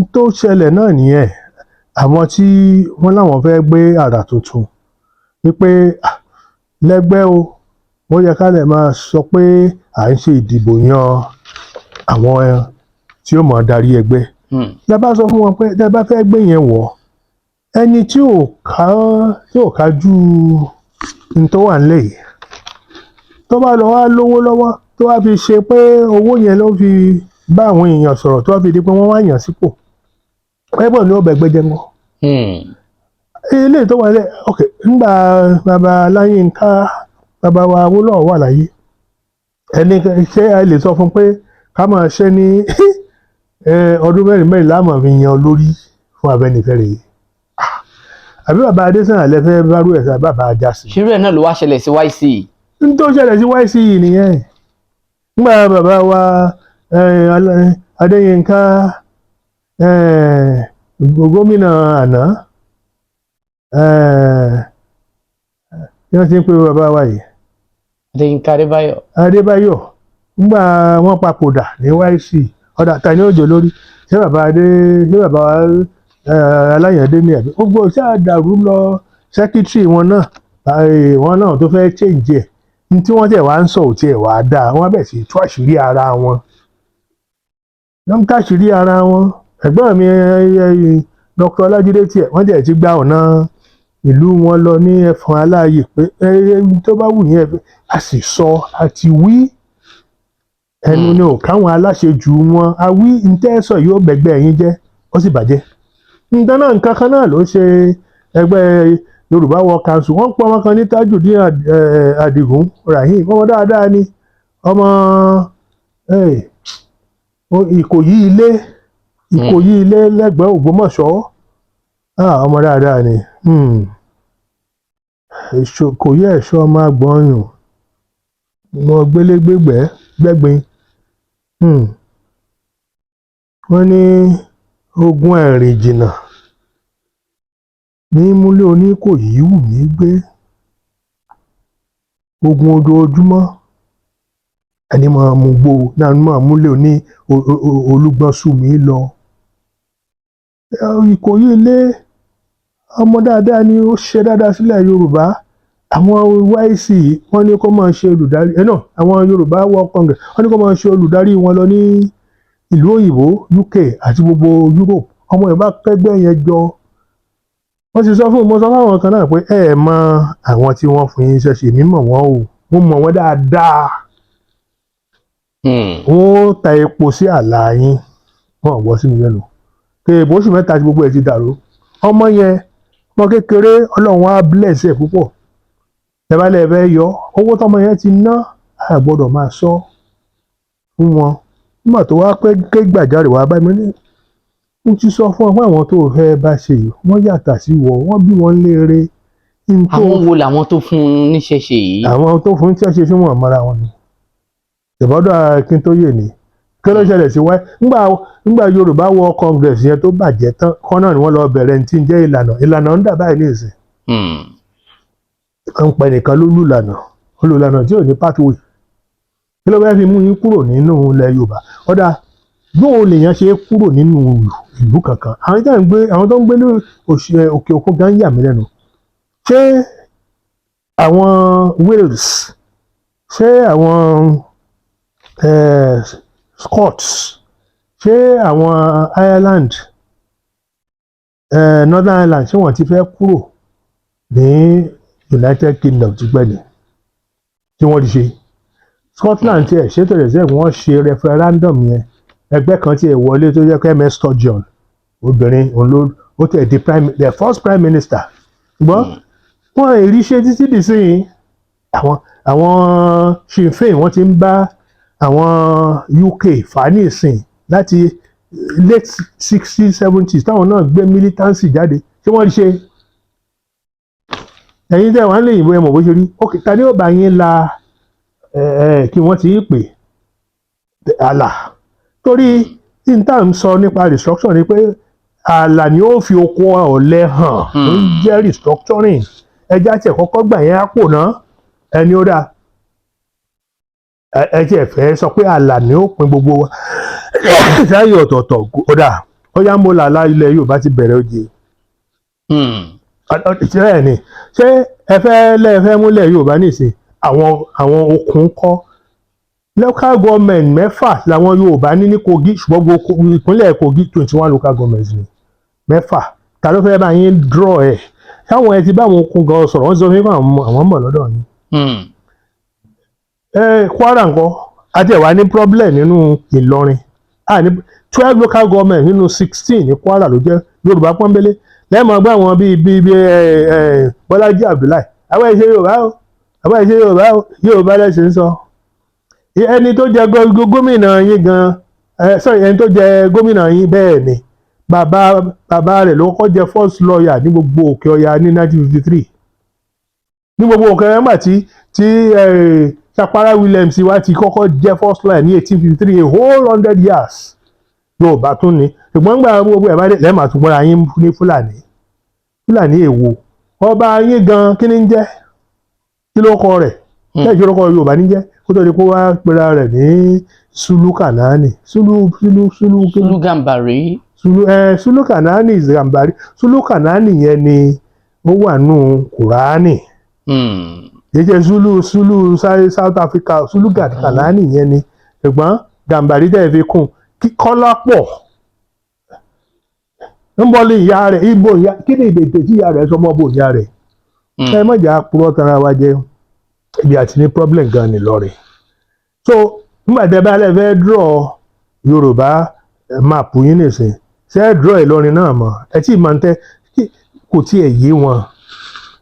N tó ṣẹlẹ̀ náà nìyẹn. Àwọn tí wọ́n láwọn fẹ́ gbé àrà tuntun wípé, ah, lẹ́gbẹ́ o, ó yẹ ká lè máa sọ pé à ń ṣe ìdìbò yan àwọn tí ó máa darí ẹgbẹ́. Lẹ bá sọ fún wọn pé tẹ́ bá fẹ́ gbé yẹn wọ̀, ẹni tí ò kájú n tó wà nílẹ̀ yìí, tó bá lọ wá lówó lọ́wọ́, tó wá fi ṣe pé owó yẹn ló fi bá àwọn èèyàn sọ̀rọ̀, tó wá fi di pé wọ́n wá yàn sípò, ẹgbẹ́ ní ọbẹ̀ gbẹ́jẹ́ ńkọ́? Eléyìí tó wà nílẹ̀, ok, ńgbà bàbá Láyínká, bàbá wa Awólọ́wọ̀ wà láyé, ẹni ṣé ẹ lè sọ fún pé ká máa ṣe ní ọdún mẹ́rin mẹ́rin láàmú fi yan olórí fún Afẹ́nifẹ́re yìí? Àbí bàbá Adésànyà lẹ fẹ́ bárú ẹ̀ sá, bàbá Ajásin? Ṣírú ẹ̀ náà ló wá ṣẹlẹ̀ sí YC? N tó ṣẹlẹ̀ sí YC yìí nìyẹn. Nígbà bàbá wa Adéyínká, gómìnà àná, kí wọ́n ti ń pe bàbá wa yìí? Adéyínká Adébáyọ̀. Adébáyọ̀. Nígbà wọ́n papòdà ní YC, ọ̀dà ta ni ó jẹ́ lórí? Ṣé bàbá adé, ṣé bàbá wa Aláyàndé ní? Àbí gbogbo ṣé àdàrú lọ secretary wọn náà, wọn náà tó fẹ́ change ẹ̀ ní tí wọ́n tẹ̀ wá ń sọ ò tiẹ̀ wá dáa. Wọ́n bẹ̀ sí tú àṣírí ara wọn, wọ́n ń káṣírí ara wọn. Ẹ̀gbọ́n mi, Dr. Ọlájídé tiẹ̀, wọ́n tiẹ̀ ti gba ọ̀nà ìlú wọn lọ ní Ẹ̀fọn Aláàyè pé tó bá wù yín ẹ fẹ́. A sì sọ àti wí ẹnu ni ò káwọn aláṣejù wọn. A wí ntẹ́sọ̀ yóò bẹ̀gbẹ́ yín jẹ́, ó sì bàjẹ́. Nǹkan náà, nǹkan kan náà ló ṣe ẹgbẹ́ Yorùbá World Council. Wọ́n pọ̀ ọmọ kan ní Tajudeen Adigun Rahim. Ọmọ dáadáa ni, ọmọ Ìkòyí ilé, Ìkòyí ilé lẹ́gbẹ̀ẹ́ Ògbómọ̀ṣọ́. Ah, ọmọ dáadáa ni. Ìkòyí ẹ̀ṣọ́, ọmọ agbọ̀nyùn mọ gbélégbégbẹ́ gbẹ́gbin. Wọ́n ní ogun ẹ̀rìn jìnnà ní múlẹ̀ Oníkòyí wù mí gbé, ogun ojoojúmọ́ ẹni máa mú gbó náà máa múlẹ̀ oní olúgbọ́n sú mi lọ. Ìkòyí ilé, ọmọ dáadáa ni, ó ṣe dáadáa sílẹ̀ Yorùbá. Àwọn YC, wọ́n ní kó máa ṣe olùdarí ẹ náà. Àwọn Yorùbá World Congress, wọ́n ní kó máa ṣe olùdarí wọn lọ ní ìlú òyìnbó, UK àti gbogbo Europe. Ọmọ Yorùbá kẹgbẹ́ yẹn jọ. Wọ́n ti sọ fún mo sọ fáwọn kan náà pé ẹ ẹ mọ àwọn tí wọ́n fún yín iṣẹ́ ṣe, mí mọ̀ wọ́n o, mo mọ̀ wọ́n dáadáa. Wọ́n ta epo sí àlà yín, wọ́n gbọ́ sí mi lẹ́nu kéèbó. Oṣù 3 tí gbogbo ẹ̀ ti dàrú. Ọmọ yẹn, ọmọ kékeré, Ọlọ́run á bless ẹ̀ púpọ̀. Ẹ bá lè fẹ́ yọ owó tọmọ yẹn ti ná, a gbọ́dọ̀ máa sọ fún wọn. Nígbà tó wá pé ké gbàjarè wá bá mi ní, mo ti sọ fún ọ pé àwọn tó fẹ́ bá ṣe yìí, wọ́n yàtọ̀ sí wọ, wọ́n bí wọ́n léere. Àwọn wo làwọn tó fún un níṣẹ́ ṣe yìí? Àwọn tó fún níṣẹ́ ṣe, tí wọ́n mọ́ra wọn ni ìbọ́dọ̀ Akíntóyè ni. Kí ló ṣẹlẹ̀ sí wáyé ńgbà Yorùbá World Congress yẹn tó bàjẹ́ tán kọ́ náà ni wọ́n lọ bẹ̀rẹ̀ ní tí ń jẹ́ ìlànà. Ìlànà ń dà báyìí ní ìsìn. Ń pẹ nìkan ló lùlànà, olùlànà tí ò ní pathway. Kí ló fẹ́ fi mú yín kúrò nínú ilẹ̀ Yorùbá? Ọ̀dà bóun lèèyàn ṣe kúrò nínú ìlú kankan? Àwọn tó ń gbé ní òkè òkun gan yà mí lẹ́nu. Ṣé àwọn Wales, ṣé àwọn Scots, ṣé àwọn Ireland, Northern Ireland, ṣé wọ́n ti fẹ́ kúrò ní United Kingdom tipẹ́ ni tí wọ́n ti ṣe? Scotland tiẹ̀ ṣètò rẹ̀ sẹ́yìn, wọ́n ṣe referendum yẹn. Ẹgbẹ́ kan tiẹ̀ wọlé tó jẹ́ pé MS Sturgeon, obìnrin, òun ló ó tẹ̀ di the first prime minister, ṣùgbọ́n wọ́n èrí ṣe títí dì sí yìí. Àwọn Sinn Féin, wọ́n ti ń bá àwọn UK fà ní ìsìn láti late 60s, 70s, táwọn náà gbé militancy jáde. Ṣé wọ́n rí ṣe? Ẹ̀yin tẹ́ wàá lè yìnbọn, ẹ mọ̀ bó ṣe rí. Ok, ta ni ó bá yín la ẹ kí wọ́n ti pè àlà? Torí n tá ń sọ nípa restructuring ni pé ààlà ni ó fi oko ọ̀lẹ hàn tó ń jẹ́ restructuring. Ẹja tiẹ̀ kọ́kọ́ gbà yẹn á pò ná ẹni ó dáa. Ẹ tiẹ̀ fẹ́ sọ pé ààlà ni ó pin gbogbo wa sáyé ọ̀tọ̀ọ̀tọ̀, ó dáa. Ó yá, ń bo làlá ilẹ̀ Yorùbá ti bẹ̀rẹ̀ oyè? Bẹ́ẹ̀ ni. Ṣé ẹ fẹ́ lẹ́ẹ̀fẹ́ múlẹ̀ Yorùbá nìsín, àwọn okùn kọ́ local government 6 làwọn Yorùbá ní Kogi, ṣùgbọ́n gbogbo ìpínlẹ̀ Kogi, 21 local government ni 6. Ta ló fẹ́ bá yín draw ẹ̀? Táwọn ẹ ti bá àwọn okùn gan sọ̀rọ̀, wọ́n ti sọ fún yín pé àwọn ń bọ̀ lọ́dọ̀ yín. Ẹ Kwara ńkọ́? Àti ẹ̀wà ní problem nínú Ìlọrin, a ní 12 local government nínú 16 ní Kwara ló jẹ́ Yorùbá pọ́nbélé. Lẹ́ẹ̀mọ́ gbọ́ àwọn bíi ẹ ẹ Bọ́lájí Abdullahi, àwọn ìṣe Yorùbá o, àwọn ìṣe Yorùbá o, Yorùbá lẹ́sìn ń sọ. Ẹni tó jẹ gómìnà yín gan ẹ, sorry, ẹni tó jẹ gómìnà yín, bẹ́ẹ̀ ni, bàbá rẹ̀ ló kọ́kọ́ jẹ first lawyer ní gbogbo Òkè Ọya ní 1953, ní gbogbo Òkè Ọya, nígbà tí Sapara Williams wá ti kọ́kọ́ jẹ́ first lawyer ní 1853, a whole 100 years. Yorùbá tún ni, ṣùgbọ́n gbà gbogbo ẹ̀ bá dé lẹ́ẹ̀ma tún gbọ́ra yín ní Fúlàní. Fúlàní èwo? Ọba yín gan, kí ni ń jẹ́? Kí ló kọ rẹ̀? Kí ló kọ Yorùbá ní jẹ́ kó tó di kó wá pera rẹ̀ ní Sulu Kanani, Sulu Sulu Sulu kí ni? Sulu Gàmbàrí. Sulu, ẹ, Sulu Kanani is Gàmbàrí. Sulu Kanani yẹn ni ó wà nù Kùránì. Kì í ṣe Zulu, Zulu South Africa. Sulu Kanani yẹn ni, ṣùgbọ́n Gàmbàrí tẹ̀ fi kún kíkọ́lá pọ̀ ń bọ́ lé ìyá rẹ̀ ibo ìyá. Kí ni ìdètè tí ìyá rẹ̀ sọmọ́ bò ìyá rẹ̀? Ẹ má jà purọ́ tara wa jẹ. Ibi àti ní problem gan ni lọ́rẹ̀. So nígbà tẹ́ bá lè fẹ́ draw Yorùbá map yín nìsín, ṣé ẹ draw Ìlọrin náà mọ́? Ẹ tí ì máa ń tẹ́ kò tiẹ̀ yé wọn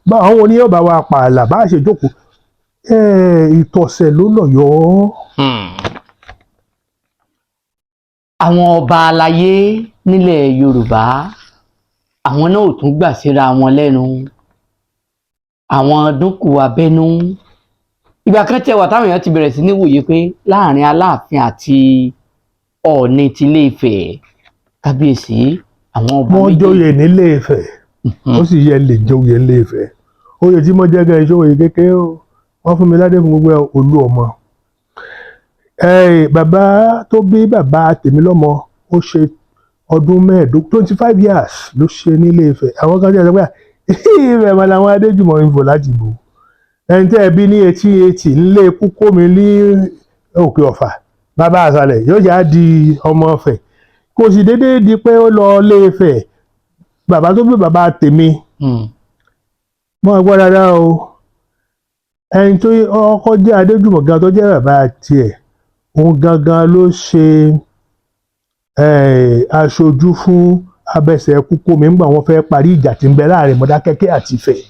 bá àwọn oníyàn bá wa pààlà bá a ṣe jókòó. Ìtọ̀sẹ̀ ló lọ́yọ̀ọ́. Àwọn ọba aláyé nílẹ̀ Yorùbá, àwọn náà ò tún gbà síra wọn lẹ́nu. Àwọn dúnkù abẹ́nú ìgbà kan tẹ wà táwọn èèyàn ti bẹ̀rẹ̀ sí ní wòye pé láàrin Aláàfin àti Ọọ̀ni tilé Ifẹ̀, kábíyèsí, àwọn ọba Wọ́n joyè nílé Ifẹ̀. Ó sì yẹ lè joyè nílé Ifẹ̀. Oyè tí mo jẹ́ gan iṣẹ́ oyè kékeré o. Wọ́n fún mi ládé fún gbogbo ẹ̀, olú ọmọ. Bàbá tó bí bàbá tèmi lọ́mọ, ó ṣe ọdún 25, 25 years ló ṣe nílé Ifẹ̀. Àwọn kan tí a sọ pé Ifẹ̀ mọ̀ làwọn Adéjùmọ̀ ń fò láti bò. Ẹni tẹ́ ẹ bí ní 1880 nílé kúkó mi ní Òkè Ọ̀fà, bàbá àṣàlẹ̀, yóò já di ọmọ Ifẹ̀. Kò sì déédéé di pé ó lọ lé Ifẹ̀. Bàbá tó bí bàbá tèmi, mọ́ ẹ gbọ́ dáadáa o, ẹni tó ọkọ jẹ́ Adéjùmọ̀ gan tó jẹ́ bàbá tiẹ̀, òun gangan ló ṣe aṣojú fún abẹsẹ̀ kúkó mi ńgbà wọ́n fẹ́ parí ìjà tí ń bẹ láàrin Mọdákẹ́kẹ́ àti Ifẹ̀.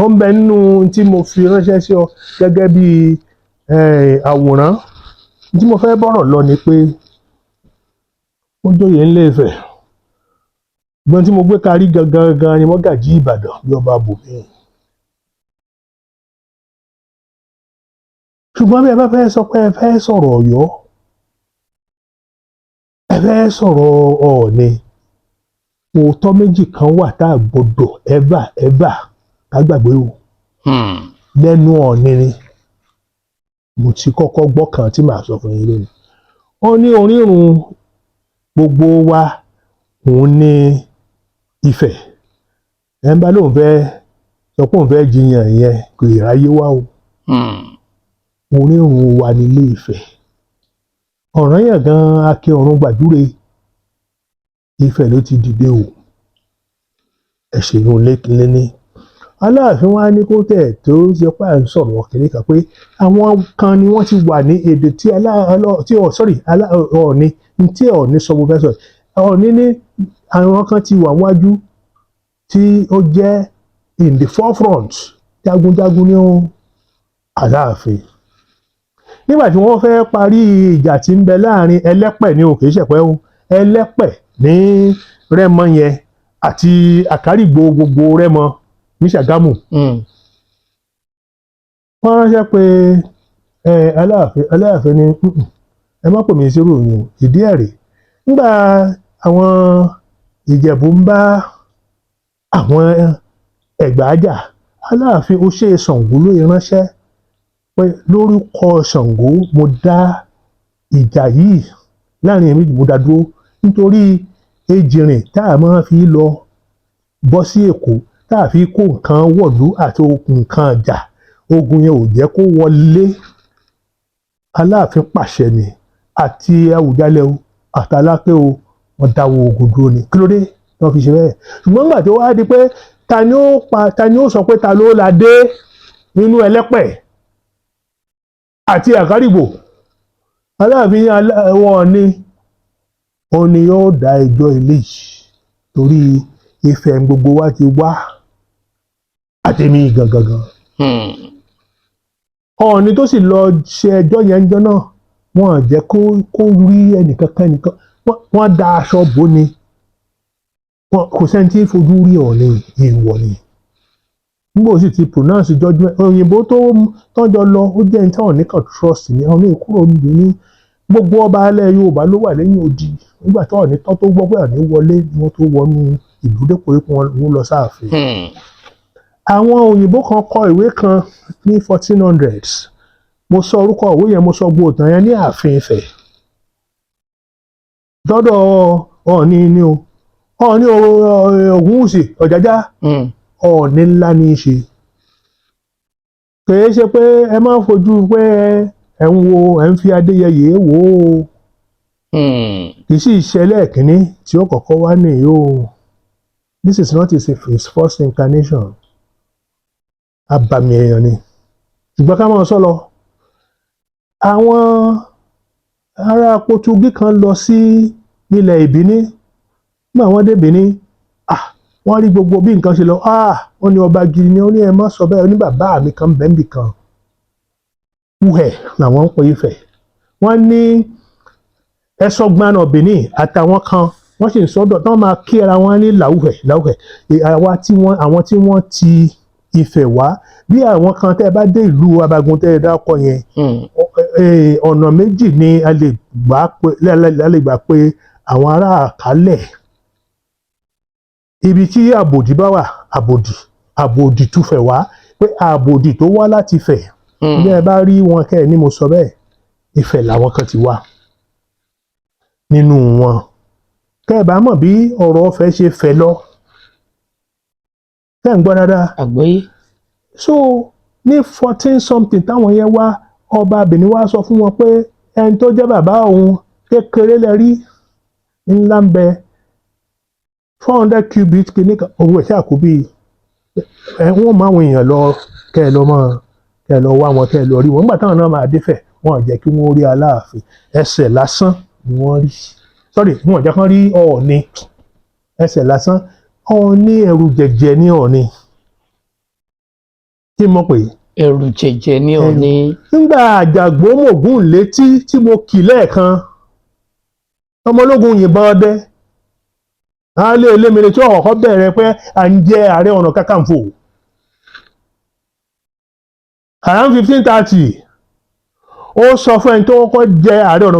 Ó ń bẹ nínú tí mo fi ránṣẹ́ sí ọ gẹ́gẹ́ bí àwòrán. Tí mo fẹ́ bọ̀rọ̀ lọ ni pé ó jóyè ńlé Ifẹ̀, gbọ́n tí mo gbé karí gangan gan ni Mọ́gàjí Ìbàdàn bí ọba bòmíì. Ṣùgbọ́n bí ẹ bá fẹ́ sọ pé ẹ fẹ́ sọ̀rọ̀ Ọ̀yọ́, ẹ fẹ́ sọ̀rọ̀ Ọọ̀ni, òótọ́ méjì kan wà tá a gbọ́dọ̀ ever ever ká gbàgbé o. Lẹ́nu Ọọ̀ni ni mo ti kọ́kọ́ gbọ́ kan tí màá sọ fún yín lónìí. Ó ní orírun gbogbo wa òun ní Ifẹ̀. Ẹ ń bá lóun fẹ́ sọ pé òun fẹ́ jiyàn yẹn, kò lè ráyé wá o. Orírun wa nílé Ifẹ̀. Ọ̀rànyàn gan, Akin ọ̀run gbàdúrè, Ifẹ̀ ló ti dìde o. Ẹ ṣèyún léní. Aláàfin wa ní kó tẹ̀ tó ṣe pé à ń sọ̀rọ̀ kìnìún kan pé àwọn kan ni wọ́n ti wà ní èdè tí alá tí ọ̀ sorry Ọọ̀ni tí Ọọ̀ni sọ, mo fẹ́ sọ Ọọ̀ni ní àwọn kan ti wà wájú tí ó jẹ́ in the forefront, jagunjagun ní ó Aláàfin nígbà tí wọ́n fẹ́ parí ìjà tí ń bẹ láàrin Ẹlẹ́pẹ̀ ní òkè ìṣẹ̀pẹ́ o, Ẹlẹ́pẹ̀ ní Rẹ́mọ yẹn àti Àkárìgbò, gbogbo Rẹ́mọ ní Ṣàgámù. Wọ́n ránṣẹ́ pé ẹ Aláàfin. Aláàfin ní, "Mm-mm, ẹ má pè mí sí ròyìn o." Ìdí ẹ̀ rèé: nígbà àwọn Ìjẹ̀bú ń bá àwọn Ẹ̀gbá jà, Aláàfin ó ṣe Ṣàngó ló ránṣẹ́ pé lórúkọ Ṣàngó, mo dá ìjà yìí láàrin èmi, mo dá dúró nítorí Ejìrìn tá a máa fi lọ bọ́ sí Èkó, tá a fi kó nǹkan wọ̀lú àti nǹkan ìjà ogun yẹn, ò jẹ́ kó wọlé. Aláàfin pàṣẹ ni, àti Àwùjalẹ̀ o àtàlákẹ́ o, wọ́n dáwọ́ ogun dúró ni. Kí ló dé tí wọ́n fi ṣe bẹ́ẹ̀? Ṣùgbọ́n nígbà tó wá di pé ta ni ó pa, ta ni ó sọ pé ta ló la dé nínú Ẹlẹ́pẹ̀ àti Àkárìgbò, Aláàfin wọn ni òun ni yóò dá ẹjọ́ ilé yìí, torí Ifẹ̀ gbogbo wa ti wá, àtẹ̀mí gangan. Ọọ̀ni tó sì lọ ṣe ẹjọ́ yẹn ńjọ́ náà, wọ́n jẹ́ kó rí ẹnìkankan ẹnìkan. Wọ́n da aṣọ bò ni. Kò sẹ́ni tí ń fojú rí Ọọ̀ni, èèwọ̀ ni. Nígbà ó sì ti pronounce judgement, òyìnbó tó tọ́jọ́ lọ, ó jẹ́ ẹni tí Ọọ̀ni kan trust ni. Ọọ̀ni kúrò níbi ní gbogbo ọba alẹ́ Yorùbá ló wà lẹ́yìn odi. Nígbà tí Ọọ̀ni tán tó gbọ́ pé Ọọ̀ni wọlé ni wọ́n tó wọnú ìlú dépò pé wọ́n lọ sáàfin. Àwọn òyìnbó kan kọ ìwé kan ní 1400s. Mo sọ orúkọ ìwé yẹn, mo sọ gbogbo ìtàn yẹn ní ààfin Ifẹ̀ dọ́dọ̀ Ọọ̀ni ni o, Ọọ̀ni Ògúnwùsì Ọ̀jájá. Ọọ̀ni ńlá ní í ṣe. Kìí ṣe pé ẹ má fojú pé ẹ ń wo, ẹ ń fi Adéyẹyè wò ó. Kì í sì ṣẹlẹ̀ kínní tí ó kọ́kọ́ wá nìyí o. This is not his first incarnation. Abàmì èèyàn ni. Ṣùgbọ́n ká máa sọ lọ, àwọn ará Potugí kan lọ sí ilẹ̀ Ìbíní. Nígbà wọ́n dé Bìíní, ah, wọ́n rí gbogbo bí nǹkan ṣe lọ. Ah, wọ́n ní ọba gidi ni. Ó ní ẹ má sọ bẹ́ẹ̀. Ó ní bàbá mi kan bẹ́ẹ̀ bì kan, Uhẹ̀ làwọn ń pè Ifẹ̀. Wọ́n ní Ẹ̀sọ́gbọ́n Benin àtàwọn kan, wọ́n sì ń sọ́dọ̀ tí wọ́n máa kí ara wọn ní làwùhẹ̀ làwùhẹ̀. Àwa tí wọ́n, àwọn tí wọ́n ti Ifẹ̀ wá, bí àwọn kan tẹ́ ẹ bá dé ìlú Abagun tẹ́ ẹ dákọ yẹn, ọ̀nà méjì ni a lè gbà pé àwọn ará Àkálẹ̀. Ibi tí àbòdì bá wà, àbòdì, àbòdì túfẹ̀ wá, pé àbòdì tó wá láti Ifẹ̀. Bí ẹ bá rí wọn kẹ́ ẹ ní mo sọ bẹ́ẹ̀, Ifẹ̀ làwọn kan ti wá nínú wọn. Kẹ́ ẹ bá mọ̀ bí ọ̀rọ̀ ọ̀fẹ́ ṣe fẹ̀ lọ, kẹ́ ẹ̀ ń gbọ́ dáadáa. Àgbọ́yé. So ní 14 something táwọn yẹn wá, ọba Benin wá sọ fún wọn pé ẹni tó jẹ́ bàbá òun kékeré lẹ rí, ńlá ń bẹ, 400 cubit kìíní kan owó ẹ̀ ṣáà kú bíi ẹ. Wọ́n máa àwọn èèyàn lọ, kẹ́ ẹ lọ mọ́, kẹ́ ẹ lọ wá wọn, kẹ́ ẹ lọ rí wọn. Nígbà táwọn náà máa dé Ifẹ̀, wọn ò jẹ́ kí wọ́n rí Aláàfin. Ẹsẹ̀ lásán ni wọ́n rí. Sorry, wọn ò jẹ́ kán rí Ọọ̀ni. Ẹsẹ̀ lásán. Ọọ̀ni, ẹ̀rù jẹ̀jẹ̀ ní Ọọ̀ni. Kí mo pè é? Ẹrù jẹjẹ ní Ọọ̀ni. Nígbà Àjàgbó mògùn létí tí mo kì lẹ́ẹ̀kan, ọmọ ológun yìnbọn ọdẹ alẹ́ elémire tí ọ̀kọ̀ọ̀kọ́ bẹ̀rẹ̀ pé à ń jẹ Ààrẹ Ọ̀nà Kakanfò around 1530, ó sọ fún ẹni tó kọ́kọ́ jẹ Ààrẹ Ọ̀nà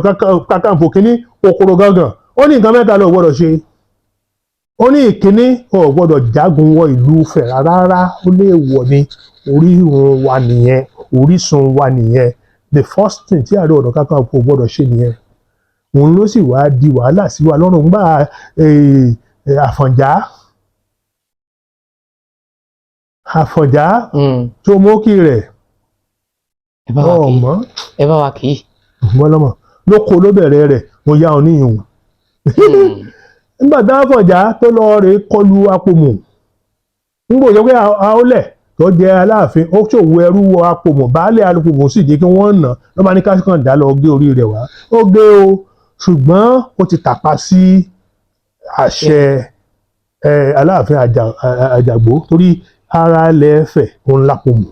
Kakanfò kínní, Òkòrò gangan, ó ní nǹkan mẹ́ta ló gbọ́dọ̀ ṣe. Ó ní ìkíní, ò gbọ́dọ̀ jágun wọ ìlú Ifẹ̀ rárá. Ó lè wọ̀ ní orírun wa nìyẹn, orísun wa nìyẹn. The first thing tí Ààrẹ Ọ̀nà Kakanfò gbọ́dọ̀ ṣe nìyẹn. Òun ló sì wá di wàhálà sí wa lọ́rùn gbà. Àfọ̀njá, Àfọ̀njá tó mókì rẹ̀. Ẹ bá wa kì í. Ọmọ. Ẹ bá wa kì í. Bọ́lọ́mọ lóko ló bẹ̀rẹ̀ rẹ̀. Mo yá ọ níyùn. Nígbà tá Àfọ̀njá tó lọ rè kọlu Apòmù, nígbà òjò pé Àólẹ̀ tó jẹ Aláàfin, ó ṣòwò ẹrú wọ Apòmù. Baálé Apòmù sì jẹ́ kí wọ́n nà ló bá ní kákàndá lọ gé orí rẹ̀ wá. Ó gé o, ṣùgbọ́n ó ti tàpá sí àṣẹ Aláàfin Àjàgbó, torí ara ilẹ̀ Ifẹ̀ òun lápòmù.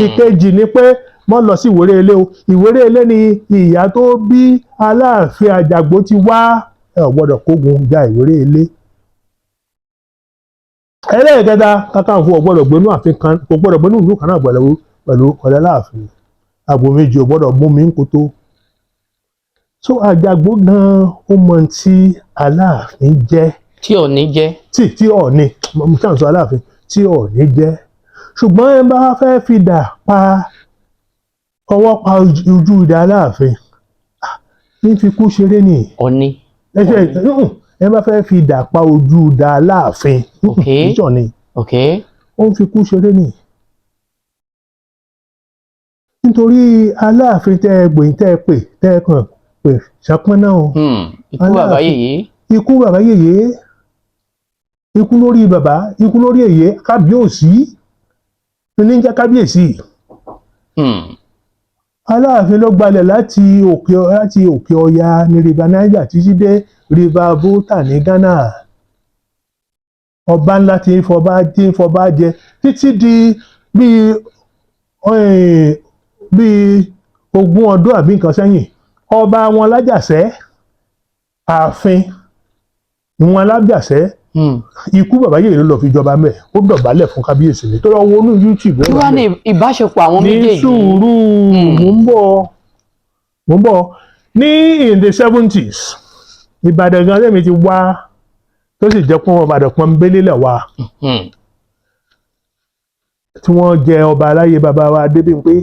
Ìkejì ni pé mọ́ lọ sí Ìwéré Ilé o. Ìwéré Ilé ni ìyá tó bí Aláàfin Àjàgbó ti wá. Ẹ ò gbọ́dọ̀ kógun ja Ìwéré Ilé. Ẹlẹ́ẹ̀kẹta, Kakanfò ò gbọ́dọ̀ gbénú ààfin kan, kò gbọ́dọ̀ gbénú ìlú kan náà pẹ̀lú Aláàfin. Àgbò méjì ò gbọ́dọ̀ mú mi ń kótó. So Àjàgbó gan ó mọ tí Aláàfin jẹ́. Tí Ọọ̀ni jẹ́. Tí Ọọ̀ni, mo ṣàn sọ Aláàfin, tí Ọọ̀ni jẹ́. Ṣùgbọ́n ẹ bá fẹ́ fi dà pa ọwọ́ pa ojú idà Aláàfin, ní fi kú ṣeré ni. Ọọ̀ni. Ẹsẹ̀ Ẹ bá fẹ́ fi idà pa ojú da Aláàfin, ìjọ ni ó ń fi kú ṣeré ni, nítorí Aláàfin tẹ́ ẹ gbìn, tẹ́ ẹ pè, tẹ́ ẹ kàn pè ṣàpọ́n náà o. Ikú bàbá yèyé. Ikú bàbá yèyé, ikú lórí bàbá, ikú lórí èyé, kábíyèsí ní jẹ́ kábíyèsí. Aláàfin ló gbalẹ̀ láti òkè Ọya ní River Niger títí dé River Volta ní Ghana. Ọba ńlá tí ń fọba jẹ títí di bíi 20 ọdún àbí nǹkan sẹ́yìn. Ọba wọn lájàṣẹ́, ààfin ìwọn alájàṣẹ́, ikú bàbá yèyé ló lọ fi jọba mẹ́. Ó dọ̀bálẹ̀ fún kábíyèsí ni tó lọ wo inú YouTube. Kí wàá ní ìbáṣepọ̀ àwọn Ní méjèèjì? sùúrù, mò ń bọ̀, mò ń bọ̀. Ní in the 70s, Ìbàdàn gan lẹ́mi ti wá, tó sì jẹ́ pọ́n Ìbàdàn pọ́nbélé lẹ̀ wá, tí wọ́n jẹ ọba aláyé bàbá wa Adébímpé.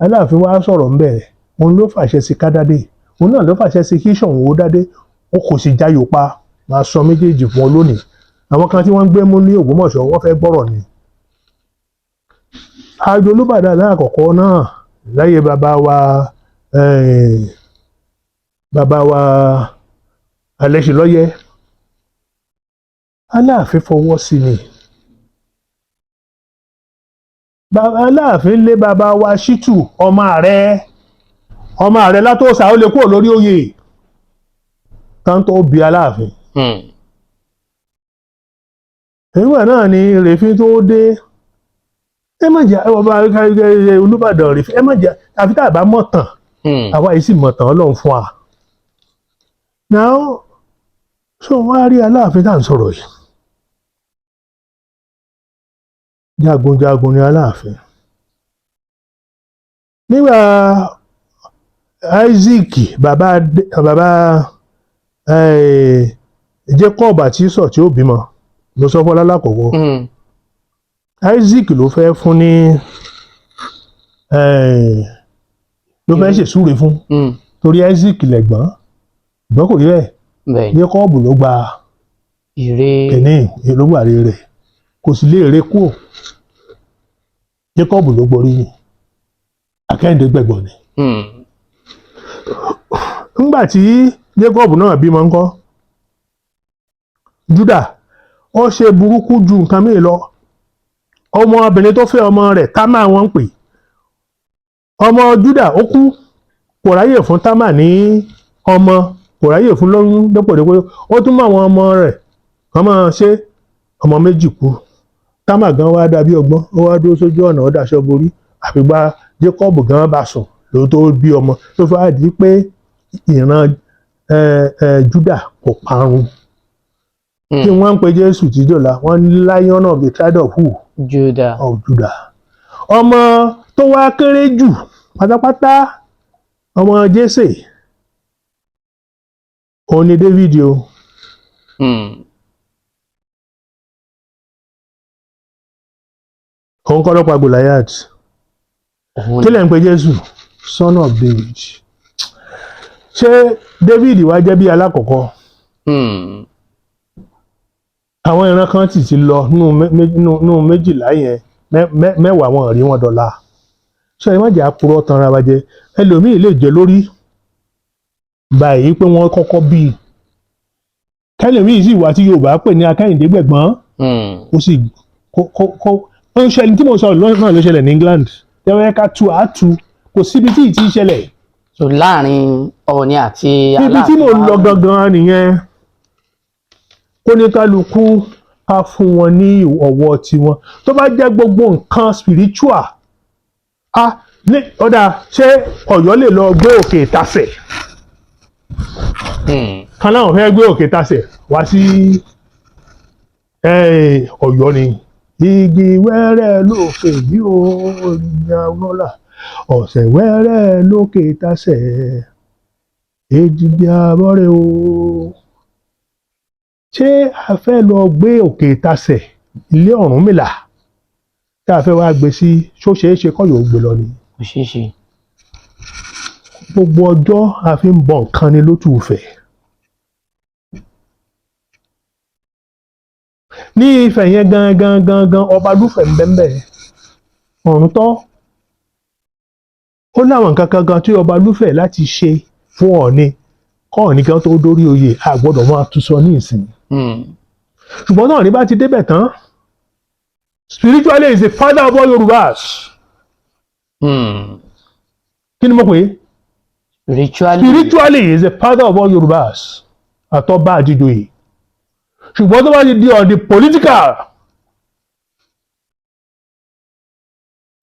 Aláàfin wa sọ̀rọ̀ ń bẹ̀rẹ̀, òun ló fàṣẹ sí kádádé, òun náà ló fàṣẹ sí kí Ṣọ̀ún ó dádé. Ó kò sì jáyò pa. Máa sọ méjèèjì fún ọ lónìí. Àwọn kan tí wọ́n ń gbé mú ní Ògbómọ̀ṣọ́, wọ́n fẹ́ gbọ́rọ̀ ni. Àjò Olúbàdàn aláàkọ́kọ́ náà láyé bàbá wa Alẹ́ṣinlọ́yẹ́, Aláàfin fọwọ́ sí ni. Aláàfin lé bàbá wa Ṣítù, ọmọ ààrẹ látòsà, ó lè kúrò lórí oyè tán tó bí Aláàfin. Nígbà náà ni rèéfín tó dé. Ẹ má jẹ́ ọba Olúbàdàn rèéfín, ẹ má jẹ́ àfi tá a bá mọ̀ tàn. Àwa yìí sì mọ̀ tàn, Ọlọ́run fún wa. Now, so wọ́n á rí Aláàfin tá à ń sọ̀rọ̀ yìí, jagunjagun ni Aláàfin. Nígbà Isaac, bàbá Jacob àti Esau tí ó bímọ, ló sọ fọlá lákòókò. Isaac ló fẹ́ fún ní ló fẹ́ ṣèsúre fún, torí Isaac lẹ̀gbọ́n, ṣùgbọ́n kò rí bẹ́ẹ̀. Jacob ló gba Ire. Kìíní ìlúgbàre rẹ̀, kò sì lè rè kúrò. Jacob ló gborí yìí, akẹ́hìndé gbẹ̀gbọ́n ni. Ńgbà tí Jacob náà bímọ ńkọ́, Judah, ó ṣe burúkú ju nǹkan míì lọ. Ọmọbìnrin tó fẹ́ ọmọ rẹ̀, Támà wọ́n ń pè ọmọ Judah, ó kú, kò ráyè fún Támà ní ọmọ, kò ráyè fún lóyún dépòdépò. Ó tún mọ àwọn ọmọ rẹ̀ kàn máa ṣe, ọmọ méjì kú. Támà gan wá dàbí ọgbọ́n, ó wá dúró sójú ọ̀nà, ó daṣọ borí, àfìgbà Jacob gan bá sùn ló tó bí ọmọ, tó fà á di pé ìran Judah kò parun. Kí wọ́n ń pe Jésù tí dọ̀la, wọ́n ní Lion of the tribe of who? Judah. Of Judah. Ọmọ tó wá kéré jù pátápátá, ọmọ Jésè, òun ni David o. Òun kọ́ ló pa Goliath? Òun Kí lẹ̀ ń pe Jésù? Son of David. Ṣé David wá jẹ́ bí alákọ̀ọ́kọ́? Àwọn ìran kan sì ti lọ nínú 12 yẹn, 10 wọn rí wọn dọ̀la. Ṣé ẹ má jẹ́ àpòrọ̀ tanra wa jẹ. Ẹlòmíì lè jẹ́ lórí báyìí pé wọ́n kọ́kọ́ bí i, kẹlòmíì sì wá tí Yorùbá pè ní akẹ́yìndé gbẹ̀gbọ́n. Ó sì kó ó ń ṣẹlẹ̀ tí mo sọ náà ló ṣẹlẹ̀ ní England tẹ́wọ́n ká tu àtú, kò síbi tí ì ti ṣẹlẹ̀. So láàrin Ọọ̀ni àti Ibi tí mo Aláàfin lọ gangan nìyẹn. Kó ní kálukú ká fún wọn ní ọ̀wọ̀ tiwọn, tó bá jẹ́ gbogbo nǹkan spiritual. A ní ọ̀dà, ṣé Ọ̀yọ́ lè lọ gbé òkè ìtasẹ̀ kan láwọn fẹ́ gbé òkè ìtasẹ̀ wá sí Ọ̀yọ́ ni? Igi wẹ́rẹ́ lókè yìí ó ìyá ọ̀sẹ̀ wẹ́rẹ́ lókè ìtasẹ̀, èjìgbì àbọ̀rẹ̀ o. Ṣé a fẹ́ lọ gbé òkè ìtasẹ̀ ilé Ọ̀rúnmìlà tá a fẹ́ wá gbé sí, ṣó ṣeé ṣe kọ́ yóò gbé lọ ni? Kò ṣeé ṣe. Gbogbo ọjọ́ a fi ń bọ nǹkan ni lótùúfẹ̀. Ní Ifẹ̀ yẹn gangan gangan, ọba lúfẹ̀ ńbẹ́ńbẹ́ ọ̀run tọ́. Ó láwọn nǹkan kan gan tí ọba lúfẹ̀ láti ṣe fún Ọọ̀ni kọ́ọ̀ni kan tó dórí oyè, a gbọ́dọ̀ máa tún sọ ní ìsìn. Ṣùgbọ́n náà ní bá ti débẹ̀ tán, spiritually is the father of all Yorùbás. Kí ni mo pè é? Spiritually. Spiritually is the father of all Yorùbás, àtọ́ba àdìjòyè. Ṣùgbọ́n tó bá ti di on the political,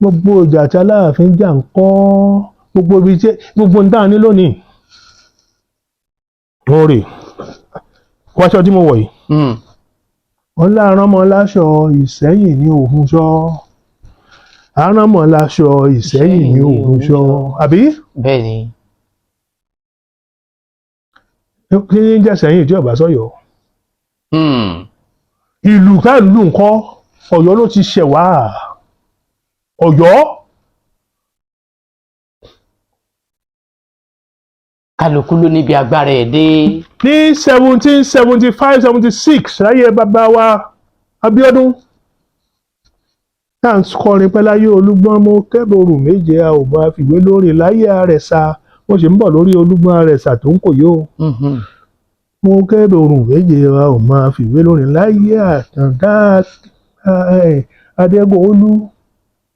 gbogbo ìjà tí Aláàfin jà ń kọ́, gbogbo ibi tí gbogbo ń tà ní lónìí, wọ́n rè wáṣọ tí mo wọ̀ yìí. Wọ́n láàrán mọ́ láṣọ Ìsẹ́yìn ní òun sọ, àrán mọ́ láṣọ Ìsẹ́yìn ní òun sọ, àbí? Bẹ́ẹ̀ ni. Kí ní jẹ́ Sẹ́yìn tí ọba sọ̀yọ́? Ìlú ká ìlú ńkọ́? Ọ̀yọ́ ló ti ṣẹ̀ wá, Ọ̀yọ́. Kálukú ló níbi agbára ẹ̀ dé. Ní 1775, 76, láyé bàbá wa Abíọ́dún, tá à ń kọrin pẹ́ láyé Olúgbọ́n, mo kẹ́bọ̀rù méje, a ò máa fìwé lórí láyé Àrẹ̀sà. Mo sì ń bọ̀ lórí Olúgbọ́n Àrẹ̀sà tó ń kò yó. Mo kẹ́bọ̀rù méje, a ò máa fìwé lórí láyé Àtàndá Adégòólú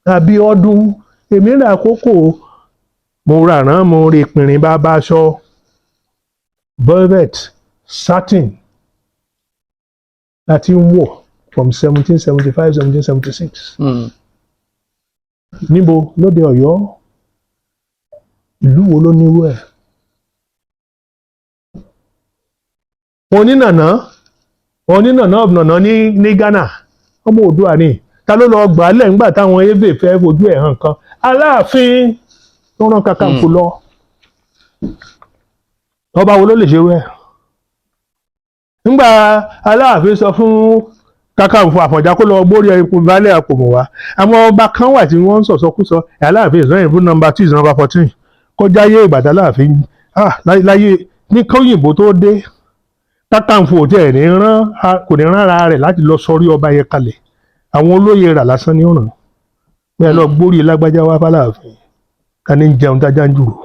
Abíọ́dún. Èmi rà kókò, mo rà rán, mo rí pinrin bàbá aṣọ velvet satin láti ń wọ̀ from 1775, 1776. Níbo lóde Ọ̀yọ́? Ìlú wo ló nírú ẹ̀? Onínàná, onínàná ọ̀nàná ní Ghana, ọmọ Oòduà ni. Ta ló lọ gbà á lẹ̀ ńgbà táwọn ebe fẹ́ fojú ẹ̀ hàn kan? Aláàfin tó rán Kakanfò lọ. Ọba wo ló lè ṣerú ẹ̀? Ńgbà Aláàfin sọ fún Kakanfò Àfọ̀njá kó lọ gbórí ipò balẹ̀ àpòmọ̀ wá, àwọn ọba kan wà tí wọ́n ń sọ̀sọ́kúsọ. Aláàfin is not even number 2, is number 14. Kọjá yé ìgbàdá Aláàfin láyé ní kóyìnbó tó dé, Kakanfò ò tiẹ̀ ní rán, kò ní rán ara rẹ̀ láti lọ sọrí ọba yẹn kalẹ̀. Àwọn olóyè rà lásán ní ọ̀ràn bí ẹ lọ gbórí lágbájá wá fàlàáfin. Ká ní jẹun tájá ń jùrò.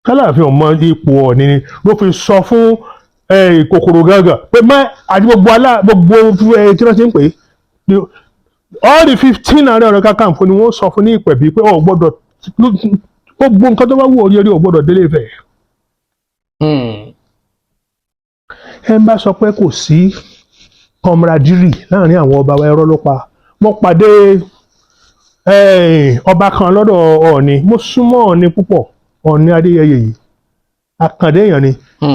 Kálàáfin ọmọ ipò Ọ̀ọ̀ni ni ló fi sọ fún kòkòrò gángan pé má àti gbogbo alá gbogbo tí wọ́n ti ń pè é, all the 15 Ààrẹ Ọ̀nà Kakanfò ni wọ́n sọ fún ní ìpẹ̀bí pé ọ̀ gbọ́dọ̀, gbogbo nǹkan tó bá wù ọ́ rí, ọ̀ gbọ́dọ̀ délé Ifẹ̀. Ẹ ń bá sọ pé kò sí camaraderie láàrin àwọn ọba wa, ẹ̀rọ ló pa. Mo pàdé ọba kan lọ́dọ̀ Ọọ̀ni. Mo súnmọ́ Ọọ̀ni púpọ̀. Ọọ̀ni Adéyẹyè yìí, àkàndé èèyàn ni.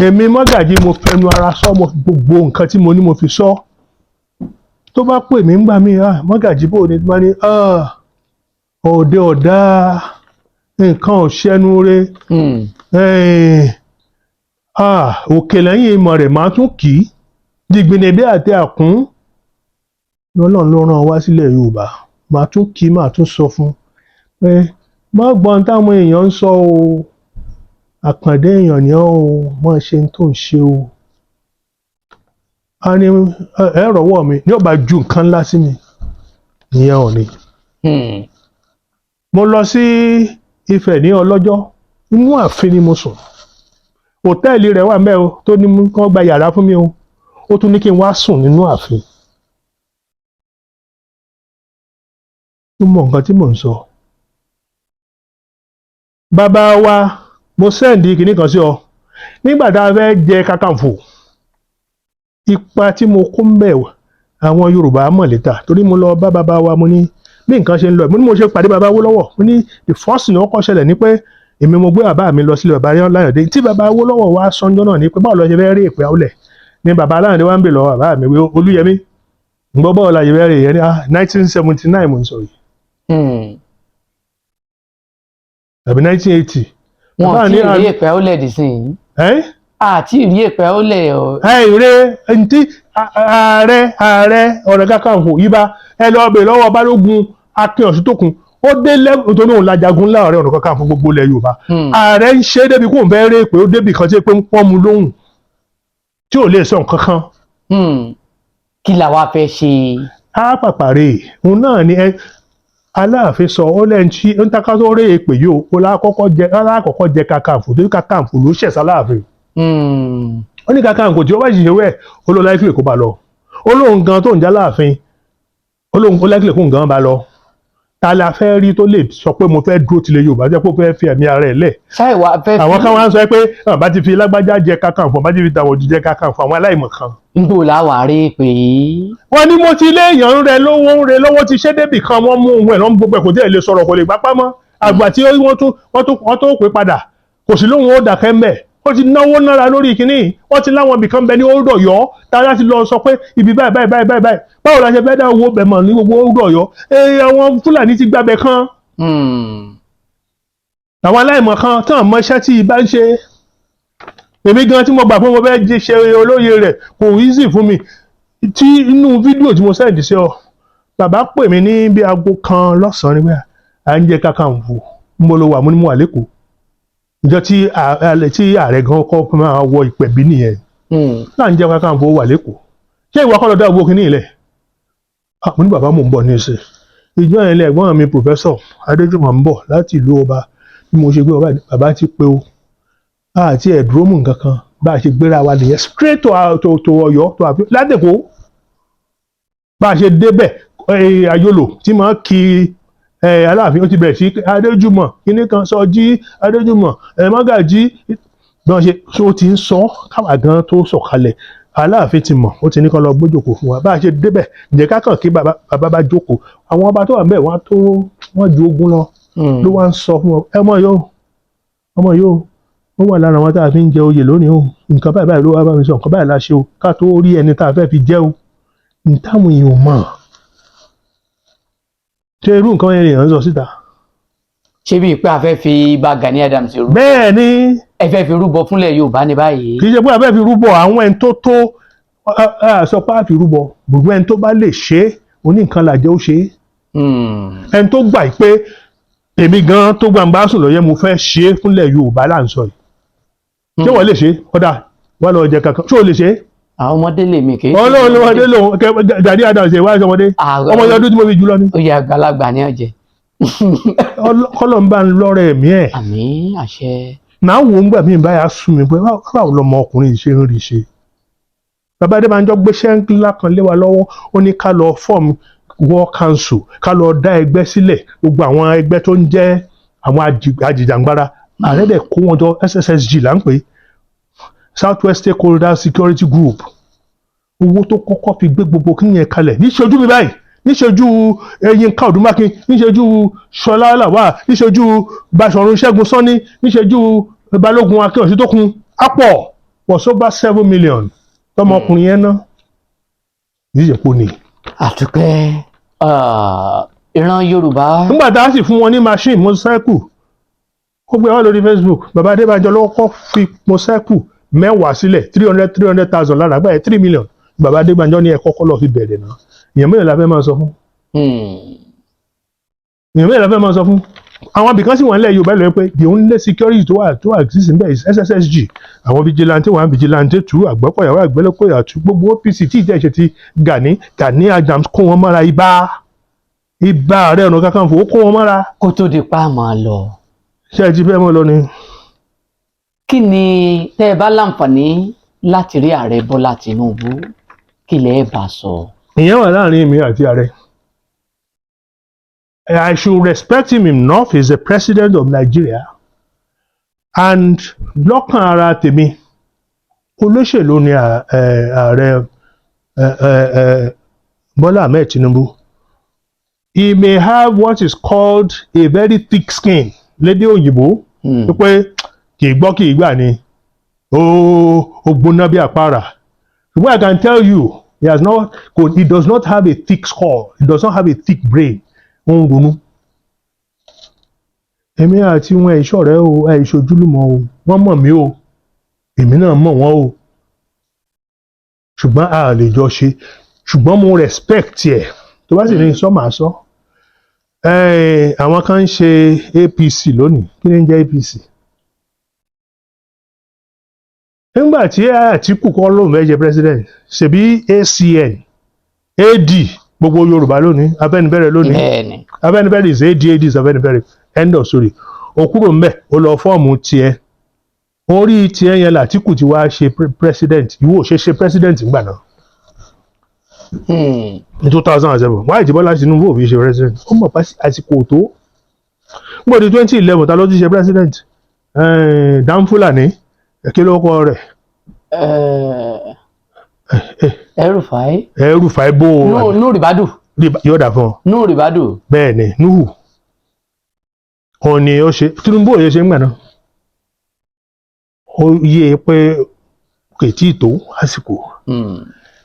Èmi mọ́gàjí, mo fẹnu ara sọ, mo gbogbo nǹkan tí mo ní mo fi sọ. Tó bá pè mí ńgbà mí, mọ́gàjí, bò ní bá ní òde ọ̀dà, nǹkan ò ṣẹnu re. Òkè lẹ́yìn ìmọ̀ rẹ̀ máa tún kì í dìgbìnìbí àti àkún lọ́lọ́run ló rán wá sílẹ̀ Yorùbá. Máa tún kì í, máa tún sọ fún pé má gbọ́n táwọn èèyàn ń sọ o, àkàndé èèyàn ni ọ́ o, mọ́ ṣe tó ń ṣe o. A ní ẹ rọ̀wọ́ mi ní ọba ju nǹkan ńlá sí mi, ìyẹn ò ní. Mo lọ sí Ifẹ̀ ní ọlọ́jọ́, inú ààfin ni mo sùn. Hòtẹ́ẹ̀lì rẹ̀ wà mẹ́ o, tó ní kán gba yàrá fún mi o, ó tún ní kí n wá sùn nínú ààfin. Ó mọ nǹkan tí mò ń sọ. Bàbá wa, mo send kinní kan sí ọ nígbà tá a fẹ́ jẹ Kakanfò. Ipa tí mo kó ń bẹ̀, àwọn Yorùbá mọ̀ létà, torí mo lọ bá bàbá wa, mo ní bí nǹkan ṣe ń lọ, mo ní mo ṣe pàdé bàbá Awólọ́wọ̀. Mo ní the first thing ó kọ́ ṣẹlẹ̀ ni pé èmi mo gbé bàbá mi lọ sílé bàbá Láyọ̀dé. Tí bàbá Awólọ́wọ̀ wá sọ́njọ́ náà ni pé báwo lọ ṣe fẹ́ rí ìpè àwọlẹ̀ ni bàbá Láyọ̀dé wá ń bè lọ bàbá mi wí Olúyẹmí ń gbọ́ báwo la ṣe fẹ́ rí ìyẹn ní 1979 mo ń sọ yìí tàbí 1980. Wọn Bàbá ò tí ní ì rí èpè ó lẹ̀ dì sí yìí. Ẹ́ àti ìrí èpè ó lẹ̀ ọ. Ẹ ìrè ntí Ààrẹ Ọ̀nà Kakanfò yíba, ẹ lọ bè lọ́wọ́ Balógun Akin Ọ̀ṣuntókun. Ó dé lẹ́gùn tó ní òun lajagun ńlá Ààrẹ Ọ̀nà Kakanfò gbogbo ilẹ̀ Yorùbá. Ààrẹ ń ṣe é débi kó ń fẹ́ rè pé ó débi kan tí pé ń pọ́n mu lóhùn. Tí ò lè sọ nǹkan kan. Kí la wá fẹ́ ṣe? Á pàpàrè òun náà ni Aláàfin sọ ó lẹ́yìn tí ó ń taká tó rí èpè yìí ó lákọ̀ọ́kọ́ jẹ Kakanfò, torí Kakanfò ló ṣẹ̀ sáláàfin. Ó ní Kakanfò tí ó bá ṣiṣẹ́ wẹ̀, ó lọ láìpẹ́ kó bá lọ. Ó lóun gan tó ń já láàfin, ó lóun ó láìpẹ́ kó ń gan bá lọ. Ta la fẹ́ rí tó lè sọ pé mo fẹ́ dúró tilẹ̀ Yorùbá, jẹ́ pé ó fẹ́ fi ẹ̀mí ara ẹ̀ lẹ̀? Ṣáì wá fẹ́ fi. Àwọn kan wá ń sọ pé bá ti fi lágbájá jẹ Kakanfò, bá ti fi tàwọn jẹ Kakanfò, àwọn aláìmọ̀ kan. Ń bò láwàá rí pé. Wọ́n ní mo ti léèyàn ń rẹ lówó, ń rẹ lọ́wọ́, ti ṣé débì kan, wọ́n mú òun ẹ̀ lọ́n gbogbo ẹ̀, kò tí ẹ̀ lè sọ̀rọ̀, kò lè gbápá mọ́. Àgbà tí wọ́n tó pè padà, kò sí lóhun ó dàkẹ́ mbẹ̀. Ó ti náwó nára lórí kínní. Wọ́n ti láwọn ibìkan bẹ ní Old Ọ̀yọ́ tá a láti lọ sọ pé ibi báyìí báyìí báyìí báyìí báyìí. Báwo la ṣe fẹ́ dá owó bẹ̀ mọ̀ ní gbogbo Old Ọ̀yọ́? Ee, àwọn Fúlàní ti gbàbẹ̀ kan. Àwọn aláìmọ̀ kan tán mọ iṣẹ́ tí ibà ń ṣe. Èmi gan tí mo gbà fún mo fẹ́ ṣe olóye rẹ̀, kò easy fún mi. Tí inú fídíò tí mo send sí ọ, bàbá pè mí ní bí aago 1 lọ́sàn-án nígbà à ń jẹ Kakanfò, ń bọ́ ló wà. Mo ní mo wà lẹ́kọ̀ọ́. Ìjọ tí ààrẹ gan kọ́ máa wọ ìpẹ̀bí nìyẹn. Là ń jẹ Kakanfò, wà lẹ́kọ̀ọ́. Ṣé ìwà kọ́ lọ dá owó kínní ilẹ̀? Mo ní bàbá, mò ń bọ̀ ní ìsìn. Ìjọ yẹn lẹ ẹ̀gbọ́n mi, Professor Adéjùmọ̀, ń bọ̀ láti ìlú ọba. Bí mo ṣe gbé ọba, bàbá ti pé o àti ẹ̀dúró mú nǹkan kan, bá a ṣe gbéra wa nìyẹn, straight to Ọ̀yọ́, to àfi ládèkó. Bá a ṣe débẹ̀, Ayolo tí máa kí Aláàfin, ó ti bẹ̀rẹ̀ sí Adéjùmọ̀ kíní kan Sọjí Adéjùmọ̀, Mọ́gàjí, bí wọ́n ṣe tó ti ń sọ káwa gan tó sọ̀kalẹ̀, Aláàfin ti mọ̀, ó ti ní kán lọ gbójókòó fún wa. Bá a ṣe débẹ̀, ǹjẹ́ ká kàn kí bàbá, bàbá bá jókòó, àwọn ọba tó wà níbẹ̀ wọ́n tó wọ́n ju 20 lọ. Ló wá ń sọ fún wọn, ẹ mọ̀ yóò ọmọ yóò, ó wà lára àwọn tá a fi ń jẹ oyè lónìí o. Nǹkan báyìí báyìí ló wá bá mi sọ, nǹkan báyìí la ṣe o, ká tó rí ẹni tá a fẹ́ fi jẹ́ o. Ní táwọn èèyàn mọ̀, ṣé irú nǹkan yẹn lèèyàn ń sọ síta? Ṣé bíi pé a fẹ́ fi ibà Gani Adams rú? Bẹ́ẹ̀ ni. Ẹ fẹ́ fi rúbọ fúnlẹ̀ Yorùbá ní báyìí? Kì í ṣe pé a fẹ́ fi rúbọ. Àwọn ẹni tó sọ pé a fi rúbọ, gbogbo ẹni tó bá lè ṣe é, oní nǹkan làjẹ́ ó ṣe é. Ẹni tó gbà pé èmi gan tó gbangba sùn lọ́yẹ́, mo fẹ́ ṣe é fúnlẹ̀ Yorùbá là ń sọ yìí. Ṣé wọ́n lè ṣe é? Ọ̀dà wọ́n lọ jẹ kankan, ṣé o lè ṣe é? Àwọn ọmọdé lèmi, kì í ṣe. Ọlọ́run ló wọlé lòun. Gani Adams ṣe wáyé ọmọdé? Ọmọ ọdún tí mo fi jù lọ ni. Ó yẹ, àgbàlagbà ní ọ̀jẹ̀. Kọ́lọ̀ ń bá ń lọ́rẹ̀ ẹ̀mí ẹ̀. Àmín, àṣẹ. Náà wò ń gbà mí báyà sún mi pé báwo lọmọ ọkùnrin yìí ṣe ń rí ṣe. Bàbá Adébánjọ gbéṣẹ́ ńlá kan lé wa lọ́wọ́. Ó ní ká lọ form war council, ká lọ dá ẹgbẹ́ sílẹ̀, gbogbo àwọn ẹgbẹ́ tó ń jẹ́ àwọn ajìjàngbara. Ààrẹ dẹ̀ kó wọn jọ, SSSG là ń pè, South West Stakeholders Security Group. Owó tó kọ́kọ́ fi gbé gbogbo kí yẹn kalẹ̀ níṣojú mi báyìí, níṣojú Yínká Odùmákin, níṣojú Ṣọlá Làwà, níṣojú Báṣọ̀run Ṣẹ́gun Sánní, níṣojú Balógun Akínọ̀sí tó kun apọ̀, was over 7 million tọmọkùnrin yẹn ná níṣẹ́pọ̀ ni. Àtúpẹ́ ìran Yorùbá. Nígbà tá a sì fún wọn ní machine motorcycle, ó gbé wá lórí Facebook. Bàbá Adébánjọ ló kọ́ fi motorcycle 10 sílẹ̀, 300,000 lára àgbà yẹn, 3 million. Bàbá Adébánjọ ní ẹ kọ́kọ́ lọ́ọ́ fi bẹ̀rẹ̀ náà. Èèyàn mélòó la fẹ́ máa sọ fún? Èèyàn mélòó la fẹ́ máa sọ fún? Àwọn ibìkan sì wọ́n lẹ̀ Yorùbá lọ́wọ́ pé the only security tó wà exist níbẹ̀ is SSSG. Àwọn vigilante one, vigilante two, Àgbẹ̀kọ̀yà wà, Àgbẹ̀lẹ̀kọ̀yà two, gbogbo OPC tí ìjẹ́ ìṣe ti Gani Adams kó wọn mọ́ra. Ibà Ààrẹ Ọ̀nà Kakanfò, ó kó wọn mọ́ra. Kó tó di pa máa lọ. Ṣé ẹ ti fẹ́ mọ́ lọ ni? Kí ni tẹ́ ẹ bá láǹfààní láti rí Ààrẹ Bọ́lá Tinubu, kí lẹ ẹ bá sọ? Ìyẹn wà láàrin èmi àti ààrẹ. I should respect him enough. He is the president of Nigeria, and lọ́kàn ara tèmi, olóṣèlú ni Ààrẹ Bọ́lá Ahmed Tinubu. He may have what is called a very thick skin lédè òyìnbó, pé kì í gbọ́, kì í gbà ni, ó gbóná bí àpárá. Ṣùgbọ́n I can tell you, he has not he does not have a thick skull, he does not have a thick brain. Ó ń ronú. Èmi àti wọn ìṣọ̀rẹ́ o, àìṣojúlùmọ̀ o. Wọ́n mọ̀ mí o, èmi náà mọ̀ wọ́n o, ṣùgbọ́n a lè jọ ṣe. Ṣùgbọ́n mo respect ẹ̀. Tó bá sì ní sọ, màá sọ. Àwọn kan ń ṣe APC lónìí. Kí ni ń jẹ́ APC? Nígbà tí Àtíkù kọ́ lóun fẹ́ jẹ president, ṣebí ACN, AD, gbogbo Yorùbá lónìí, Afẹ́nifẹ́re lónìí. Afẹ́nifẹ́re is AD, AD is Afẹ́nifẹ́re, end of story. Ó kúrò ńbẹ̀, ó lọ form tiẹ̀. Orí tiẹ̀ yẹn làtíkù ti wá ṣe president. Ìwọ ò ṣe ṣe president ńgbà náà ní 2007. Wáyé tí Bọ́lá Tinubu ò fi ṣe president, ó mọ̀ pé àsìkò tó gbòdì. 2011, ta ló ti ṣe president? Dan Fúlàní, kí ló kọ rẹ̀? El-Rufai. El-Rufai bó o. Nuhu Ribadu. Yóò dà fún ọ. Nuhu Ribadu. Bẹ́ẹ̀ ni, Nuhu òun ni ó ṣe. Tinubu ò ṣe ṣe ń gbà náà, ó yé e pé kò tí ì tó àsìkò.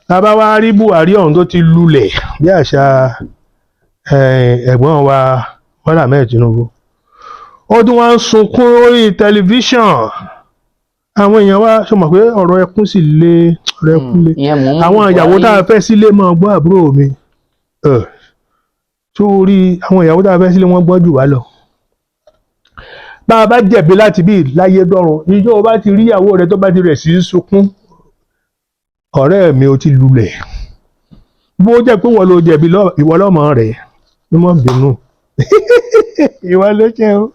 Tá wá rí Buhari ọ̀hún tó ti lulẹ̀ bí àṣà ẹ̀gbọ́n wa Bọ́lá Ahmed Tinubu, ó tún wá ń sunkún lórí tẹlifíṣàn. Àwọn èèyàn wa ṣe mọ̀ pé ọ̀rọ̀ ẹkún sì le, ọ̀rọ̀ ẹkún le. Ìyẹn mò ń Àwọn ìyàwó tá a fẹ́ sílé máa gbọ́, àbúrò mi, sórí àwọn ìyàwó tá a fẹ́ sílé, wọ́n gbọ́ jù wá lọ. Bá a bá jẹ̀bi láti bí láyé dọ́run, ìjọ bá ti rí ìyàwó rẹ tó bá ti rẹ̀ sí í sunkún, ọ̀rẹ́ mi, ò ti lulẹ̀. Bó jẹ́ pé wọ́n ló jẹ̀bi, ìwọ lọ́mọ rẹ̀ ló mọ̀ bínú, ìwọ ló jẹ́ o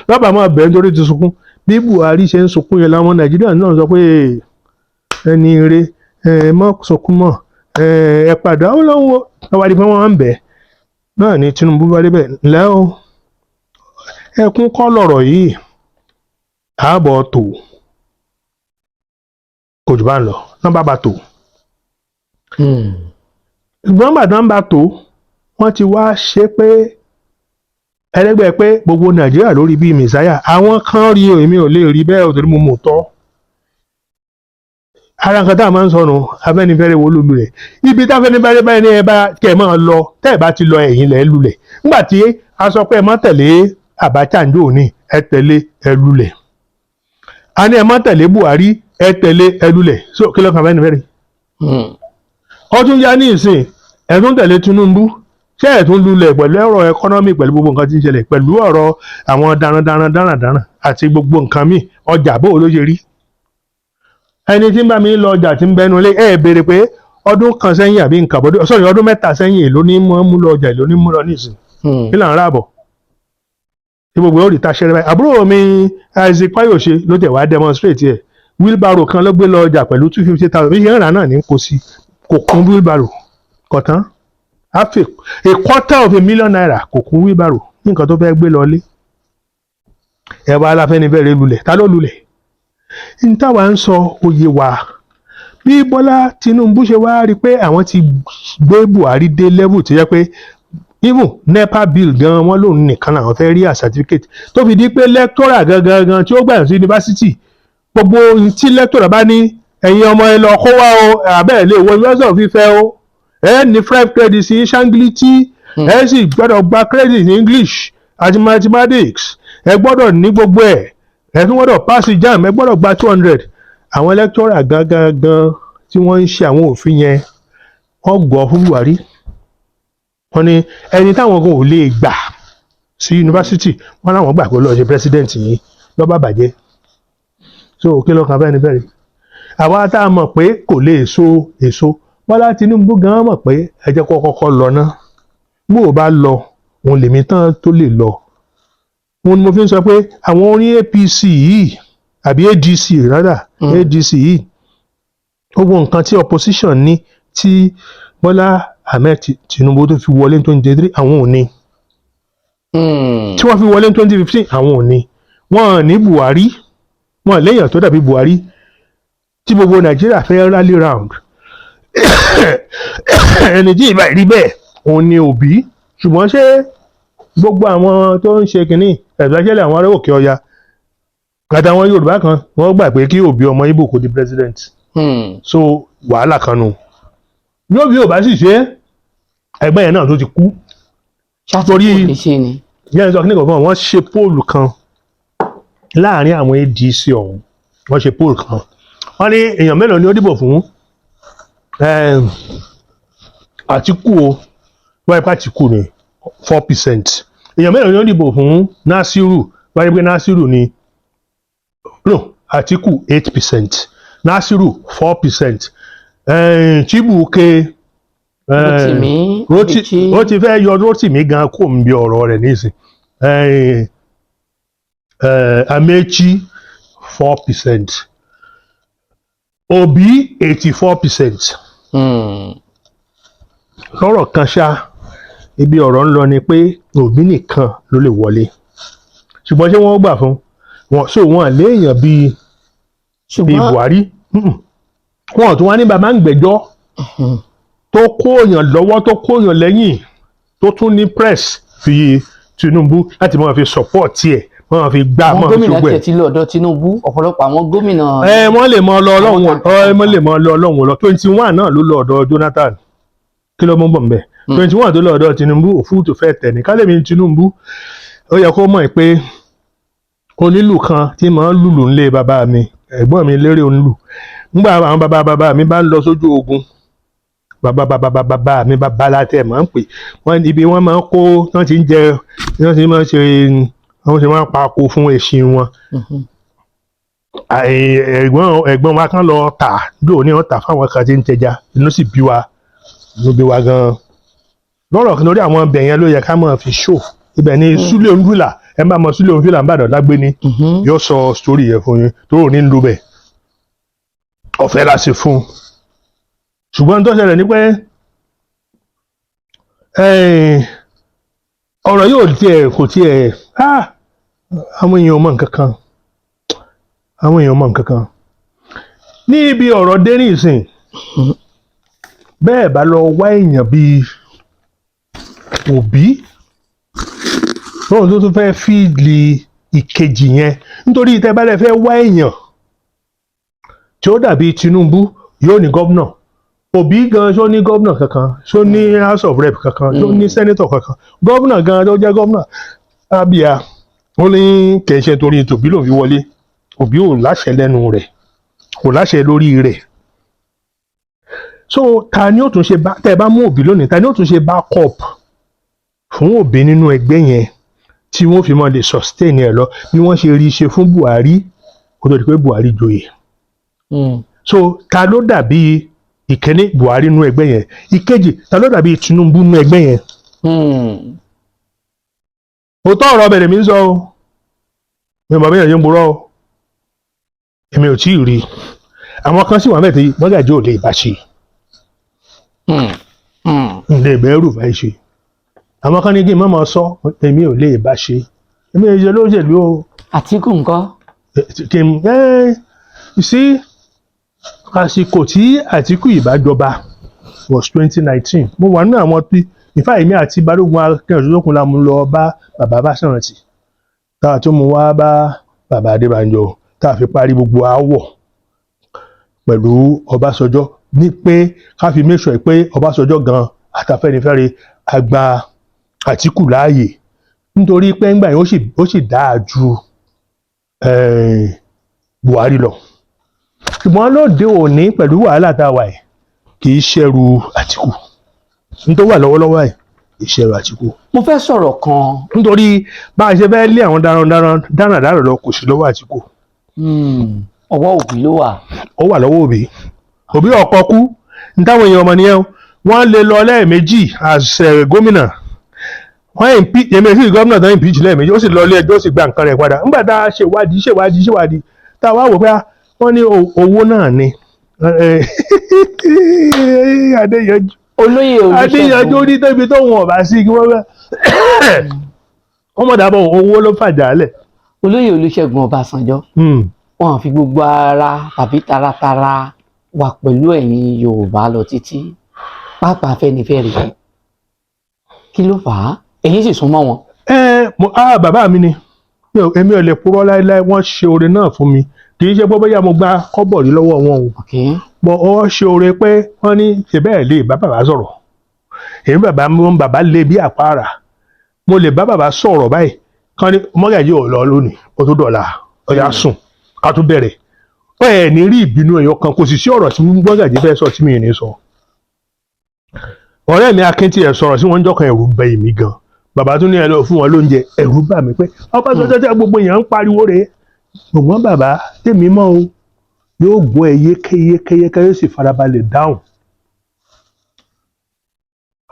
lọ́ba máa bẹ̀rẹ̀ nítorí ti sunkún. Bí Buhari ṣe ń sunkún yẹn láwọn Nàìjíríà náà sọ pé ẹni ire, ẹ mọ́ sunkún mọ́, ẹ padà. Ó lọ́wọ́ lọ́wọ́ adi pé wọ́n ń bẹ̀ náà ní Tinubu bá débẹ̀ ńlẹ́ o. Ẹkún kọ́ lọ̀rọ̀ yìí, ààbọ̀ tó kò jù bá ń lọ náà bá tó. Ṣùgbọ́n gbàdán bá tó, wọ́n ti wá ṣe pé ẹlẹ́gbẹ́ pé gbogbo Nàìjíríà lórí bíi mẹ̀sáyà. Àwọn kan rí o, èmi ò lè rí bẹ́ẹ̀ o, torí mo mọ̀ tọ́ ara nǹkan tá a máa ń sọnù. Afẹ́nifẹ́re wo ló lulẹ̀? Ibi tí Afẹ́nifẹ́re báyìí ní ẹ bá kẹ́ ẹ máa lọ, tẹ́ ẹ bá ti lọ, ẹ̀yìn lẹ̀ lulẹ̀. Nígbà tí a sọ pé ẹ má tẹ̀lé Abacha njó ní, ẹ tẹ̀lé, ẹ lulẹ̀. A ní ẹ má tẹ̀lé Buhari, ẹ tẹ̀lé, ẹ lulẹ̀. So kí ló kàn Afẹ́nifẹ́re? Ó tún yá ní ìsìn, ẹ tún tẹ̀lé Tinubu, ṣé ẹ tún lulẹ̀ pẹ̀lú ọ̀rọ̀ economy, pẹ̀lú gbogbo nǹkan tí ń ṣẹlẹ̀, pẹ̀lú ọ̀rọ̀ àwọn darandaran darandaran àti gbogbo nǹkan míì? Ọjà bó ló ṣe rí? Ẹni tí ń bá mi lọ ọjà tí ń bẹnu ilé, ẹ béèrè pé ọdún kan sẹ́yìn àbí nǹkan bọ́dún sọ̀rọ̀, ọdún 3 sẹ́yìn, èló ní mú lọ ọjà, èló ní mú lọ nísìn? Kí là ń rà bọ̀ tí gbogbo ó rí ta ṣẹlẹ̀ báyìí? Àbúrò mi Isaac Fayose ló tẹ̀ wá demonstrate ẹ̀. Wheelbarrow kan ló gbé lọ ọjà pẹ̀lú 250,000. Bí ṣe ń rà náà ní kò sí, kò kún wheelbarrow kọ̀tán. Half a quarter of a million naira kò kún wheelbarrow ní nǹkan tó fẹ́ gbé lọ lé. Ẹ wá aláfẹ́nifẹ́re lulẹ̀, ta ló lulẹ̀? N táwa ń sọ òye wa. Bí Bọ́lá Tinubu ṣe wá rí i pé àwọn ti gbé Buhari dé level tó yẹ pé even NEPA bill gan wọn lòun nìkan làwọn fẹ́ rí à certificate, tó fi di pé lecturer gangan gan tí ó gbà sí yunifásitì, gbogbo ohun tí lecturer bá ní ẹ̀yin ọmọ ẹ lọ kó wá o, àbẹ́ ẹ̀ lè wọ University of Ife o, ẹ ní 5 credits ní Ṣáńgìlìtì, ẹ sì gbọ́dọ̀ gba credit ní English àti mathematics, ẹ gbọ́dọ̀ ní gbogbo ẹ̀, ẹ tún gbọ́dọ̀ pass JAMB, ẹ gbọ́dọ̀ gba 200. Àwọn lecturer gangan gan tí wọ́n ń ṣe àwọn òfin yẹn, wọ́n gbọ́ fún Buhari. Wọ́n ní ẹni táwọn kan ò lè gbà sí yunifásitì, wọ́n láwọn gbà pé lọ́ọ́ ṣe president yìí lọ́ba bàjẹ́. So kí ló kan Afẹ́nifẹ́re? Àwa tá a mọ̀ pé kò lè so èso, Bọ́lá Tinubu gan mọ̀ pé ẹ jẹ́ kó kọ́kọ́ lọ ná. Bó o bá lọ, òun lèmi tán tó lè lọ. Òun ni mo fi ń sọ pé àwọn oní APC yìí àbí ADC rather, ADC yìí, gbogbo nǹkan tí opposition ní tí Bọ́lá Ahmed Tinubu tó fi wọlé ní 2023, àwọn ò ní. Tí wọ́n fi wọlé ní 2015, àwọn ò ní. Wọ́n ní Buhari, wọ́n léèyàn tó dàbí Buhari tí gbogbo Nàìjíríà fẹ́ rally round. Ẹni tí ìbá rí bẹ́ẹ̀, òun ni Òbí. Ṣùgbọ́n ṣé gbogbo àwọn tó ń ṣe kínní, especially àwọn ará òkè ọya àtàwọn Yorùbá kan, wọ́n gbà pé kí Òbí ọmọ Ìgbò kó di president? So wàhálà kan nù. Yóò bí ò bá sì ṣe, ẹgbẹ́ yẹn náà tó ti kú. Torí kò ní ṣe ni. Yẹn sọ kíní kan fún wọn. Wọ́n ṣe poll kan láàrin àwọn ADC ọ̀hún. Wọ́n ṣe poll kan, wọ́n ní èèyàn mélòó ni ó dìbò fún Àtíkù o? Wọ́n yẹ pé Àtíkù ni, 4%. Èèyàn mélòó ni ó dìbò fún Nasiru? Wọ́n yẹ pé Nasiru ni, no, Àtíkù, 8%. Nasiru 4%, Chibuike Rotimi. Roti ó ti fẹ́ yọ Rotimi gan kó ń bi ọ̀rọ̀ rẹ̀ nísìn. Amechi 4%, Obi 84%. Lọ́rọ̀ kan ṣá, ibi ọ̀rọ̀ ń lọ ni pé Obi nìkan ló lè wọlé, ṣùgbọ́n ṣé wọ́n gbà fún wọn? So wọn léèyàn bíi bíi Ṣùgbọ́n Buhari. Wọn ò tún wá ní bàbá ń gbẹ́jọ́ tó kó èèyàn lọ́wọ́, tó kó èèyàn lẹ́yìn, tó tún ní press fi Tinubu láti máa fi support ẹ̀, máa fi gbá Àwọn máa fi gómìnà ṣogbó tiẹ̀ ẹ̀. ti lọ ọ̀dọ̀ Tinubu, ọ̀pọ̀lọpọ̀ àwọn gómìnà. Ẹ wọ́n lè mọ lọ ọlọ́run. Àwọn kan- Ẹ wọ́n lè mọ lọ ọlọ́run lọ. 21 náà ló lọ ọ̀dọ̀ Jonathan. Kí ló mú bọ̀ nbẹ̀? 21 tó lọ ọ̀dọ̀ Tinubu, òfúrútù fẹ́ tẹ̀ ní kálẹ̀mí Tinubu. Ó yẹ kó mọ̀ pé onílù kan tí màá ń lùlù ńlé bàbá mi, ẹ̀gbọ́n mi lérè onílù. Ńgbà àwọn bàbá bàbá mi bá ń lọ sójú ogun, bàbá bàbá bàbá mi, bàbá látẹ̀ máa ń pè wọ́n, ibi wọ́n máa ń kó, wọ́n ti ń jẹ, wọ́n ti máa ń ṣe, wọ́n ti máa ń pa ko fún ẹṣin wọn. Ẹ̀gbọ́n wa kan lọ tà lóò ní wọ́n tà fáwọn kan tí ń tẹja. Inú sì bí wa, inú bí wa gan-an lọ́rọ̀ kan lórí àwọn ibẹ̀ yẹn ló yẹ ká máa fi ṣò. Ibẹ̀ ni Súlẹ̀ Olúfìlà. Ẹ máa mọ Súlẹ̀ Olúfìlà ń bàdàn lágbé ni. Yóò sọ story yẹn fún yín tó rò ní lu bẹ̀. Ọ̀fẹ́ la ṣe fún un, ṣùgbọ́n tó ṣẹlẹ̀ ni pé ọ̀rọ̀ yóò tiẹ̀ kò tiẹ̀, àwọn èèyàn ò mọ nǹkan kan, àwọn èèyàn ò mọ nǹkan kan ní ibi ọ̀rọ̀ dé ní ìsìn. Bẹ́ẹ̀ bá lọ wá èèyàn bíi Òbí lóhun tó tún fẹ́ fíìlì ìkejì yẹn, nítorí tẹ́ bá lè fẹ́ wá èèyàn tí ó dàbí Tinubu, yóò ní gómìnà. Òbí gan, ṣó ní gómìnà kankan? Ṣó ní House of Rep kankan? Ṣó ní senator kankan? Gómìnà gan tó jẹ́ gómìnà Abia, ó ní kì í ṣe torí tòbí lòun fi wọlé. Òbí ò láṣẹ lẹ́nu rẹ̀, kò láṣẹ lórí rẹ̀. So ta ni ó tún ṣe bá tẹ́ ẹ bá mú Òbí lónìí, ta ni ó tún ṣe backup fún Òbí nínú ẹgbẹ́ yẹn tí wọ́n fi máa lè sustain ẹ̀ lọ bí wọ́n ṣe rí i ṣe fún Buhari kó tó di pé Buhari joyè? So ta ló dàbí ìkíní Buhari nínú ẹgbẹ́ yẹn? Ìkejì, ta ló dàbí Tinubu nínú ẹgbẹ́ yẹn? Òótọ́ ọ̀rọ̀ bẹ̀rẹ̀ mi ń sọ o. Mi ò mọ̀ bẹ́ẹ̀ yẹn ń burọ́ o. Èmi ò tí ì rí i. Àwọn kan sì wà mẹ́tẹ̀ẹ́ mọ́gàjí ò lè bá ṣe. N lè bẹ́ẹ̀ rù báyìí ṣe. Àwọn kan ní kí n má máa sọ, èmi ò lè bá ṣe. Èmi ò ṣe lóṣèlú o. Àtíkù ńkọ́? Kí n ẹ́ sí àsìkò tí Àtíkù ìbá jọba was 2019. Mo wà nínú àwọn tí ìfá èmi àti Balógun Akínọ̀sọ́kùn la mú lọ bá bàbá Báṣọ̀rántì, tá a tún mú wá bá bàbá Adébánjọ, tá a fi parí gbogbo aáwọ̀ pẹ̀lú Ọbásanjọ́, ní pé ká fi make sure pé Ọbásanjọ́ gan àtàfẹ́nifẹ́re àgbà Àtíkù láàyè, nítorí pé ńgbà yẹn ó sì dáa ju Buhari lọ. Ṣùgbọ́n lóde òní, pẹ̀lú wàhálà tá a wà yìí, kì í ṣẹrù Àtìkù nítorí wà lọ́wọ́lọ́wọ́ yìí, kì í ṣẹrù Àtìkù. Mo fẹ́ sọ̀rọ̀ kan. Nítorí bá a ṣe fẹ́ lé àwọn darandaran darandaran lọ, kò sí lọ́wọ́ Àtìkù. Ọwọ́ Òbí ló wà. Ó wà lọ́wọ́ Òbí. Òbí ọ̀kọ́ kú ní táwọn èèyàn ọmọ nìyẹn o. Wọ́n lè lọ lẹ́ẹ̀mejì as gómìnà. Wọ́n impeach èmi sí gómìnà tó impeach lẹ́ẹ̀mejì, ó sì lọ ilé ẹjọ́, ó sì gba nǹkan rẹ̀ padà. Nígbà tá a ṣèwádìí, ṣèwádìí, ṣèwádìí, tá a wá wò pé wọ́n ní owó náà ni Adéyanjú. Olóyè Adéyanjú Olúṣẹ́gun ní débi tó wọn ọ̀bá sí kí wọ́n bẹ́ wọ́n mọ̀ dábọ̀, owó ló fàjà lẹ̀. Olóyè Olúṣẹ́gun Ọbásanjọ́, wọn fi gbogbo ara tàbí taratara wà pẹ̀lú ẹ̀yin Yorùbá lọ títí, pàápàá Afẹ́nifẹ́re. Kí ló fà á? Ẹ̀yin sì súnmọ́ wọn. Ẹ mo bàbá mi ni. Èmi ò lè purọ́ láéláé. Wọ́n ṣe oore náà fún mi. Kì í ṣe pé bóyá mo gba kọ́bọ̀ rí lọ́wọ́ wọn o. Bọ́ ọ ṣe oore pé wọ́n ní ṣe bẹ́ẹ̀ lè bá bàbá sọ̀rọ̀. Èmi bàbá mo bàbá lé bí àpáàrà. Mo lè bá bàbá sọ̀rọ̀ báyìí kán ní mọ́gàjí ò lọ lónìí, ó tó dọ̀la, ọ̀yà sùn ká tún bẹ̀rẹ̀. Ẹ ní rí ìbínú ẹ̀yọ kan. Kò sì sí ọ̀rọ̀ tí mọ́gàjí fẹ́ sọ tí mi ò ní sọ. Ọ̀rẹ́ mi Akin tiẹ̀ sọ̀rọ̀ sí wọn jọ́kan, ẹ̀rù bẹ èmi gan. Bàbá tún ní ẹ lọ fún wọn lóúnjẹ. Ẹ̀rù bà mí pé Ọbásanjọ́ tí gbogbo èèyàn ń pariwo rèé, ṣùgbọ́n bàbá tèmi mọ́ o. Yóò gbọ́ ẹ yékéyékéyéké, yóò sì farabalẹ̀ dáhùn.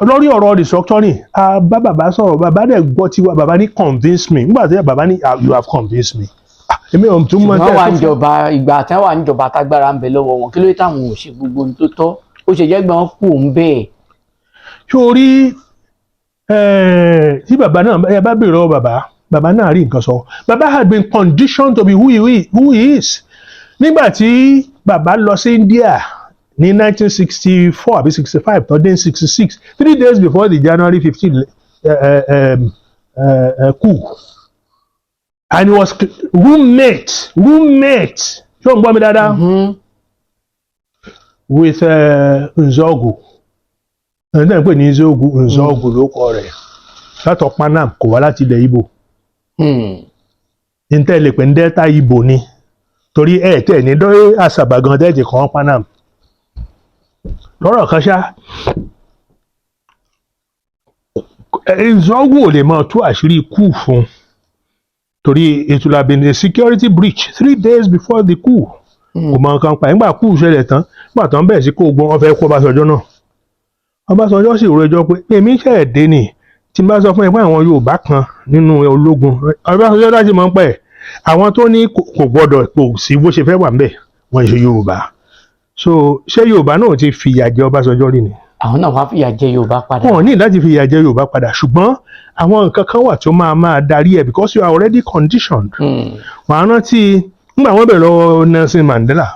Lórí ọ̀rọ̀ restructuring, a bá bàbá sọ̀rọ̀, bàbá dẹ̀ gbọ́ tiwa. Bàbá ní, "Convince me." Nígbà tí bàbá ní, "Ah, you have convinced me." Ah, èmi ò tún mọ Ṣùgbọ́n tẹ́ ẹ wà tó ń fún. jọba, ìgbà tí wọ́n wà ń jọba, tágbára ń bẹ lọ́wọ́ wọn, kí ló dé táwọn ò ṣe gbogbo ohun tó tọ́? Ó ṣe jẹ́ gbọ́n kú òun bẹ́ẹ̀. Sórí tí bàbá náà, ẹ bá bèèrè lọ́wọ́ bàbá, bàbá náà rí nǹkan sọ. Bàbá had been conditioned to be who he is. Nígbà tí bàbá lọ sí India ní 1964 àbí 65, tó dé ní 66, 3 days before the January 15 coup, and he was roommate, ṣé o ń gbọ́ mi dáadáa, with Nzeogwu. Ẹni tẹ́ ń pè ní Nzeogwu, Nzeogwu ló kọ rẹ̀, látọ̀ Panam, kò wá láti ilẹ̀ Ìgbò. Ní tẹ́ lè pè ní Delta Ìgbò ni, torí ẹ̀ tẹ̀ ní dọ́yé Àsàbà gan tẹ́ẹ̀tì kan Panam. Lọ́rọ̀ kan ṣá, Nzeogwu ò lè máa tú àṣírí coup fún, torí it will have been a security breach 3 days before the coup. Kò mọ nǹkan pa. Nígbà coup ṣẹlẹ̀ tán, nígbà tán bẹ̀rẹ̀ sí kó gbọ́n, wọ́n fẹ́ kó Ọbásanjọ́ náà. Ọbásanjọ́ sì rojọ́ pé èmi ṣẹ̀ dé ni, tí n bá sọ fún ẹ pé àwọn Yorùbá kan nínú ológun. Ọbásanjọ́ dájú mọ́ pẹ́ àwọn tó ní kò gbọ́dọ̀, kò sí bó ṣe fẹ́ wà ńbẹ̀, wọ́n ṣe Yorùbá. So ṣé Yorùbá náà ti fìyà jẹ Ọbásanjọ́ rí ni? Àwọn náà wá fìyà jẹ Yorùbá padà. Wọn ò ní láti fìyà jẹ Yorùbá padà, ṣùgbọ́n àwọn nǹkan kan wà tó máa máa darí ẹ because you are already conditioned. Wàá rántí nígbà wọ́n bẹ̀rẹ̀ lọ́wọ́ Nelson Mandela,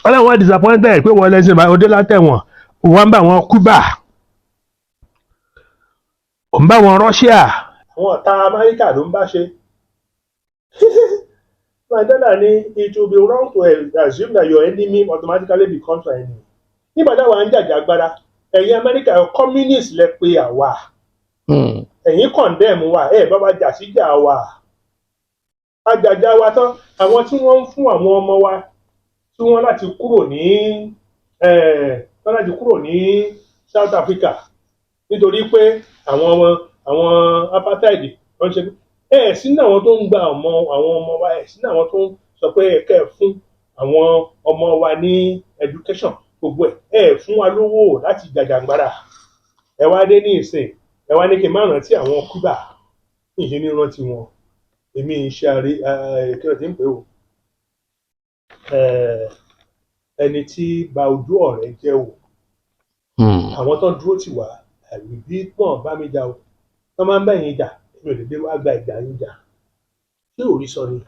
wọ́n láwọn disappointed pé wọ́n Nelson Mandela òde látẹ̀wọ̀n, wọ́n ń bá wọn Cuba, ń bá wọn Russia, àwọn ọ̀tá Amẹ́ríkà ló ń bá ṣe. Mandela ní it will be wrong to assume that your enemy automatically becomes your enemy. Nígbà táwa ń jàjàgbara, ẹ̀yin Amẹ́ríkà, communist lẹ pé àwa. Ẹ̀yin condemn wa, ẹ̀ bá wa jà síjà wa, àjàjà wa tán, àwọn tí wọ́n ń fún àwọn ọmọ wa tí wọ́n láti kúrò ní wọ́n láti kúrò ní South Africa nítorí pé àwọn apartheid wọ́n ṣe ẹ̀ sínú àwọn tó ń gba ọmọ àwọn ọmọ wa, ẹ̀ sínú àwọn tó ń sọ pé ẹ kẹ́ ẹ fún àwọn ọmọ wa ní education, gbogbo ẹ̀ ẹ̀ fún wa lówó láti jàjàgbara. Ẹ wá dé ní ìsìn, ẹ wá ní kí n má rántí àwọn Cuba. Ní ìṣe ní rántí wọn, èmi ń ṣe àrí kí ló ti ń pè ó, ẹni tí ba ojú ọ̀rẹ́ jẹ́ o. Àwọn tó ń dúró tì wá àbí pọ̀n bá mi jà o, tó máa ń bẹ̀yìn jà, èmi ò lè dé wá gba ìjà yín jà. Ṣé ò rí sọ ni?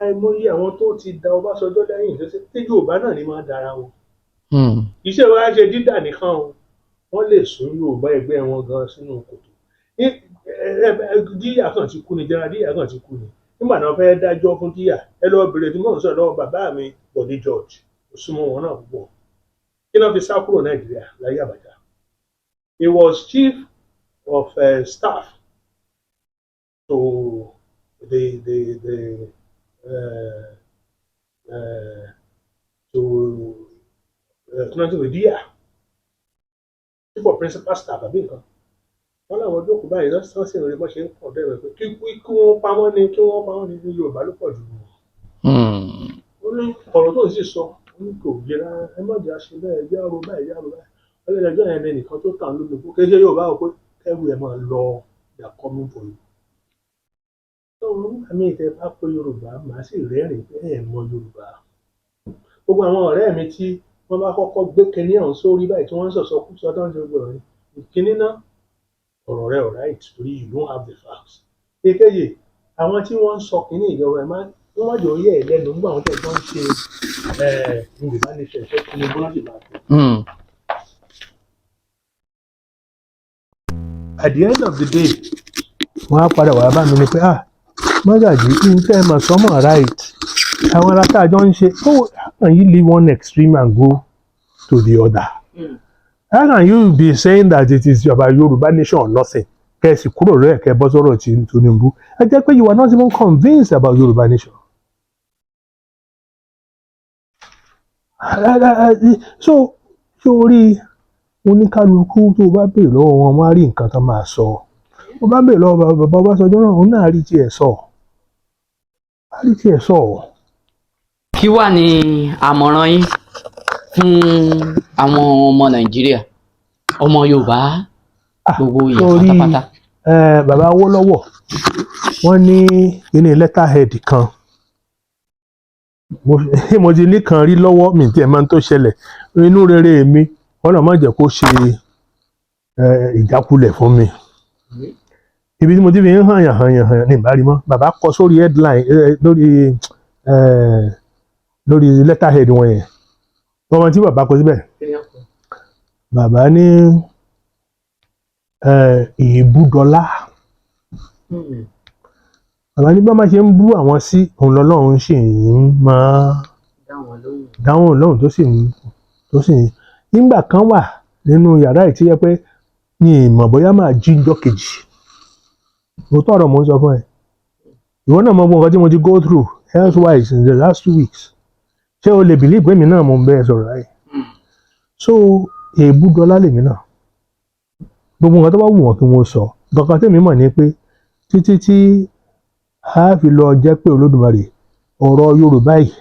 Àìmọye àwọn tó ti da Ọbásanjọ́ lẹ́yìn tó ṣe tí Yorùbá náà ní máa dára wọn. Iṣẹ́ wa ṣe dídà nìkan o, wọ́n lè sún Yorùbá ẹgbẹ́ wọn gan sínú kòtò. Díyà kan ti kú ni, jẹ́ra Díyà kan ti kú ni. Nígbà náà fẹ́ dájọ́ fún Díyà, ẹ lọ bèrè tí mò ń sọ lọ́wọ́ bàbá mi Bọ̀dé George, ó súnmọ́ wọn náà púpọ̀. Kí ló fi sá kúrò Nàìjíríà láyé Àbàjá? He was chief of staff to the to kí ló ń tẹ̀wé Díyà, chief of principal staff àbí nǹkan. Wọn làwọn jókòó báyìí lọ́sàn-án sì rí bó ṣe ń pọ̀ bẹ́ẹ̀ pé kí wọ́n pa wọ́n ní, kí wọ́n pa wọ́n ní, Yorùbá ló pọ̀ jù. Ó ní ọ̀rọ̀ tó ń sì sọ, ó ní kò yé rárá. Ẹ má jẹ́ àṣẹ bẹ́ẹ̀, jẹ́ àrò báyìí, jẹ́ àrò báyìí. Ọlọ́dẹ̀ẹ́jọ́ yẹn lẹ́nìkan tó tàn lólobó kí ṣe Yorùbá ò pé kẹ́rù ẹ̀ máa lọ, they are coming for you. Tó nígbà míì tẹ bá pé Yorùbá, màá sì rẹ́rìn-ín pé ẹ̀ mọ Yorùbá. Gbogbo àwọn ọ̀rẹ́ mi tí wọ́n bá kọ́kọ́ gbé kinní ọ̀hún sórí báyìí, tí wọ́n ń sọ̀sọ́ kú sọ tó ń ṣe gbogbo ọ̀rọ̀ ní kinní náà, ọ̀rọ̀ rẹ ò right torí you don't have the facts. Èkejì, àwọn tí wọ́n ń sọ kinní ìjọba ẹ̀ máa wọ́n má jọ yẹ̀ ẹ́ lẹ́nu nígbà wọn tẹ̀ tó ń ṣe Yorùbá nation, ṣe Tinubu náà sì máa tó. At the end of the day, wọ́n á padà wá bá mi ní pé, "Ah, Mọ́gàjí, n tẹ́ ẹ mọ̀ sọ́mọ̀ right." Àwọn ará tá a jọ ń ṣe, oh, how can you leave one extreme and go to the other? How can you be saying that it is about Yorùbá nation or nothing, kẹ́ ẹ sì kúrò lóyè, kẹ́ ẹ bọ́ sọ́rọ̀ tí Tinubu? Ẹ jẹ́ pé you are not even convinced about Yorùbá nation. So sórí oníkálukú tó bá béèrè lọ́wọ́ wọn, wọ́n á rí nǹkan tó máa sọ. Tó bá béèrè lọ́wọ́ bàbá Ọbásanjọ́ náà, òun náà rí tiẹ̀ sọ, á rí tiẹ̀ sọ. Kí wàá ní àmọ̀ràn yín fún àwọn ọmọ Nàìjíríà, ọmọ Yorùbá, gbogbo èèyàn Sórí, pátápátá? Bàbá Awólọ́wọ̀, wọ́n ní kíní letterhead kan. Mo ti ní kan rí lọ́wọ́ mi tí ẹ̀ máa ń tó ṣẹlẹ̀. Inú rere mi, wọ́n náà má jẹ́ kó ṣe ìjákulẹ̀ fún mi. Ibi tí mo ti fi ń hàn yàn hàn yàn hàn yàn ní ìbárí mọ́. Bàbá kọ sórí headline, lórí letterhead wọn yẹn. Ọmọ tí bàbá kọ síbẹ̀, bàbá ní ìbúdọlá. Bàbá ní bá má ṣe ń bú àwọn sí òun lọ́lọ́run sì ń máa dáhùn lóhùn, tó sì ń nígbà kan wà nínú yàrá yìí tí yẹ pé ní ìmọ̀ bóyá máa jí ńjọ́ kejì. Mo tọrọ mò ń sọ fún ẹ, ìwọ náà mọ gbogbo nǹkan tí mo ti go through health wise in the last 2 weeks. Ṣé o lè believe pé èmi náà mo ń bẹ́ ẹ sọ̀rọ̀ láyé? So èébú dọlá lèmi náà, gbogbo nǹkan tó bá wù wọ́n kí wọ́n sọ. Nǹkan kan tèmi mọ̀ ni pé títí tí a fi lọ jẹ́ pé Olódùmarè, ọ̀rọ̀ Yorùbá yìí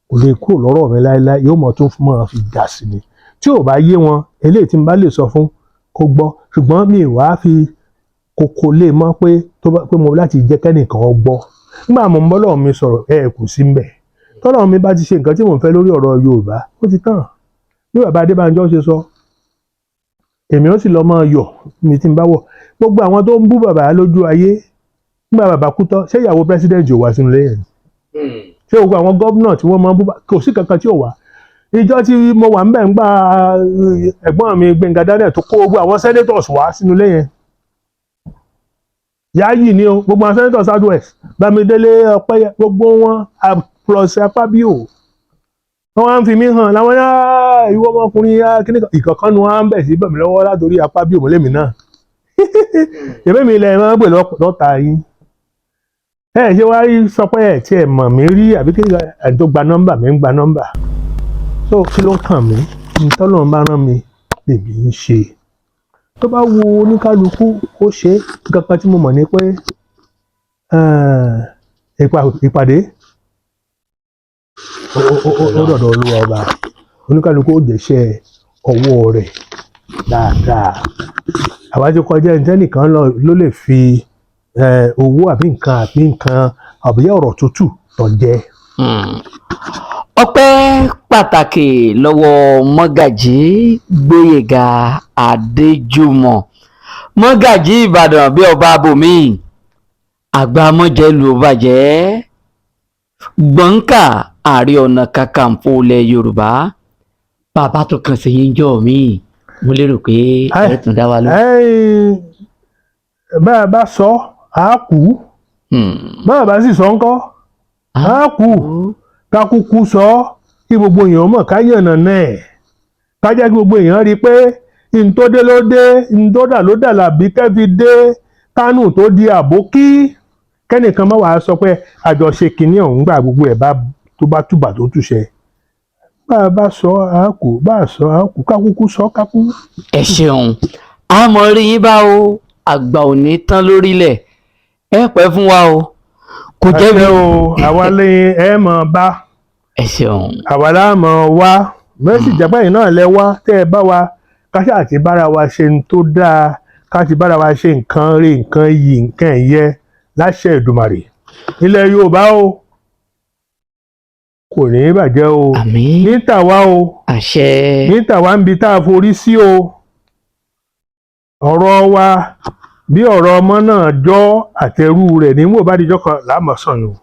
kò lè kúrò lọ́rọ̀ mi láéláé, yóò mọ̀ tó fún mọ́ fi dà sí ni. Tí ò bá yé wọn, eléyìí tí n bá lè sọ fún kó gbọ́, ṣùgbọ́n mi wàá fi kókó lè mọ̀ pé tó bá pé mo láti jẹ́ kẹ́nìkan gbọ́. Nígbà mo ń bọ́ lọ́wọ́ mi sọ̀rọ̀, ẹ kò sí ń bẹ̀. Tọ́lọ́ mi bá ti ṣe nǹkan tí mò ń fẹ́ lórí ọ̀rọ̀ Yorùbá, ó ti tàn. Bí bàbá Adébánjọ ṣe sọ, èmi ó sì lọ máa yọ̀ mi tí n bá wọ̀. Gbogbo àwọn tó ń bú bàbá lójú ayé, nígbà bàbá kú tán, ṣé ìyàwó president ò wá sínú lẹ́yìn? Ṣé gbogbo àwọn gómìnà tí wọ́n máa ń bú, kò sí kankan tí ò wá? Ìjọ tí mo wà ń bẹ̀ ń gbà, ẹ̀gbọ́n mi Gbẹ̀ngà Daniel tó kó gbogbo àwọn senators wá sínú lẹ́yìn. Yáyì ni o, gbogbo àwọn senators South West, Bámidélé Ọpẹ́yẹ, gbogbo wọn plus Akpabio, wọ́n wá ń fi mí hàn láwọn yá, ìwọ ọmọkùnrin yá kíní kan ìkọ̀kan nu wọn á ń bẹ̀ sí bẹ̀ mí lọ́wọ́ látòrí Akpabio mọ́lẹ́mí náà. Èmi mi ilẹ̀ máa ń gbè lọ́ta yín. Ẹ ṣé wá rí sọ pé ẹ tí ẹ mọ̀ mí rí àbí kí ẹ tó gba nọ́mbà mi ń gba nọ́mbà. So kí ló kàn mí? Ntọ́lọ́run bá rán mi lèmi ń ṣe. Tó bá wo oníkálukú ó ṣe é. Nǹkan kan tí mo mọ̀ ni pé ìpàdé ó dọ̀dọ̀ Olúwa ọba, oníkálukú ó jẹ́ṣẹ́ ọwọ́ rẹ̀ dáadáa. Àwa ti kọjá ẹni tẹ́nìkan ló lè fi owó àbí nǹkan àbí nǹkan àbí ọ̀rọ̀ tútù tàn jẹ. Ọpẹ́ pàtàkì lọ́wọ́ Mọ́gàjí Gbóyèga Adéjùmọ̀, Mọ́gàjí Ìbàdàn bí ọba abòmíì, àgbà mọ́jẹ́lú bàjẹ́, gbọ̀ǹkà Ààrẹ Ọ̀nà Kakanfò ilẹ̀ Yorùbá. Bàbá tó kàn sí yín jọ míì, mo lérò pé ẹ tún dá wa lóhùn. Ẹ̀yin, bá a bá sọ á kú, bá a bá sì sọ ńkọ́, á kú. Ká kúkú sọ ọ́ kí gbogbo èèyàn mọ̀, ká yànnà náà ẹ̀, ká jẹ́ kí gbogbo èèyàn rí i pé n tó dé ló dé, n tó dà ló dà, làbí kẹ́fi dé Kánò tó di àbókí, kẹ́nìkan má wàá sọ pé àjọṣe kìíní ọ̀hún gbà gbogbo ẹ̀ bá tó bá túbà tó túṣẹ. Bá a bá sọ á kú, bá a sọ á kú, ká kúkú sọ ká kú. Ẹ ṣeun, a mọ̀ rí yín bá o. Àgbà ò ní tán lórílẹ̀, ẹ pẹ́ fún wa o. Kò jẹ́ bí Àṣẹ o, àwa lè ẹ mọ̀ bá. Ẹ ṣeun. Àwa la mọ̀ wá mẹ́sì jẹ́pẹ́ yìí náà lẹ wá tẹ́ ẹ bá wa ká ṣáà ti bára wa ṣe ń tó dáa, ká ti bára wa ṣe nǹkan rí, nǹkan yìí, nǹkan ẹ̀yẹ láṣẹ Èdùmàrè. Ilẹ̀ Yorùbá o kò ní í bàjẹ́ o. Àmín. Ní tàwa o. Àṣẹ. Ní tàwa ń bi tá a forí sí o, ọ̀rọ̀ wa bí ọ̀rọ̀ ọmọ náà jọ àtẹrù rẹ̀ ní wò bá dijọ́ kan láàmú sọ̀yún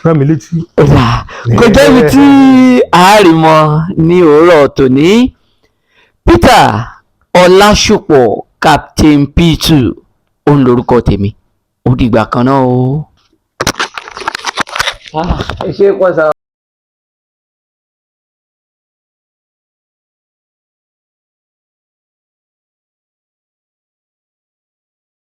rán mi létí. Ó dà, kò jẹ́bi tí àárìmọ ní òwúrọ̀ tòní. Peter Ọlásùpọ̀, Captain P2 òun lorúkọ tèmi. Ó dìgbà kan náà o. Ẹ ṣe é pọ̀ sá.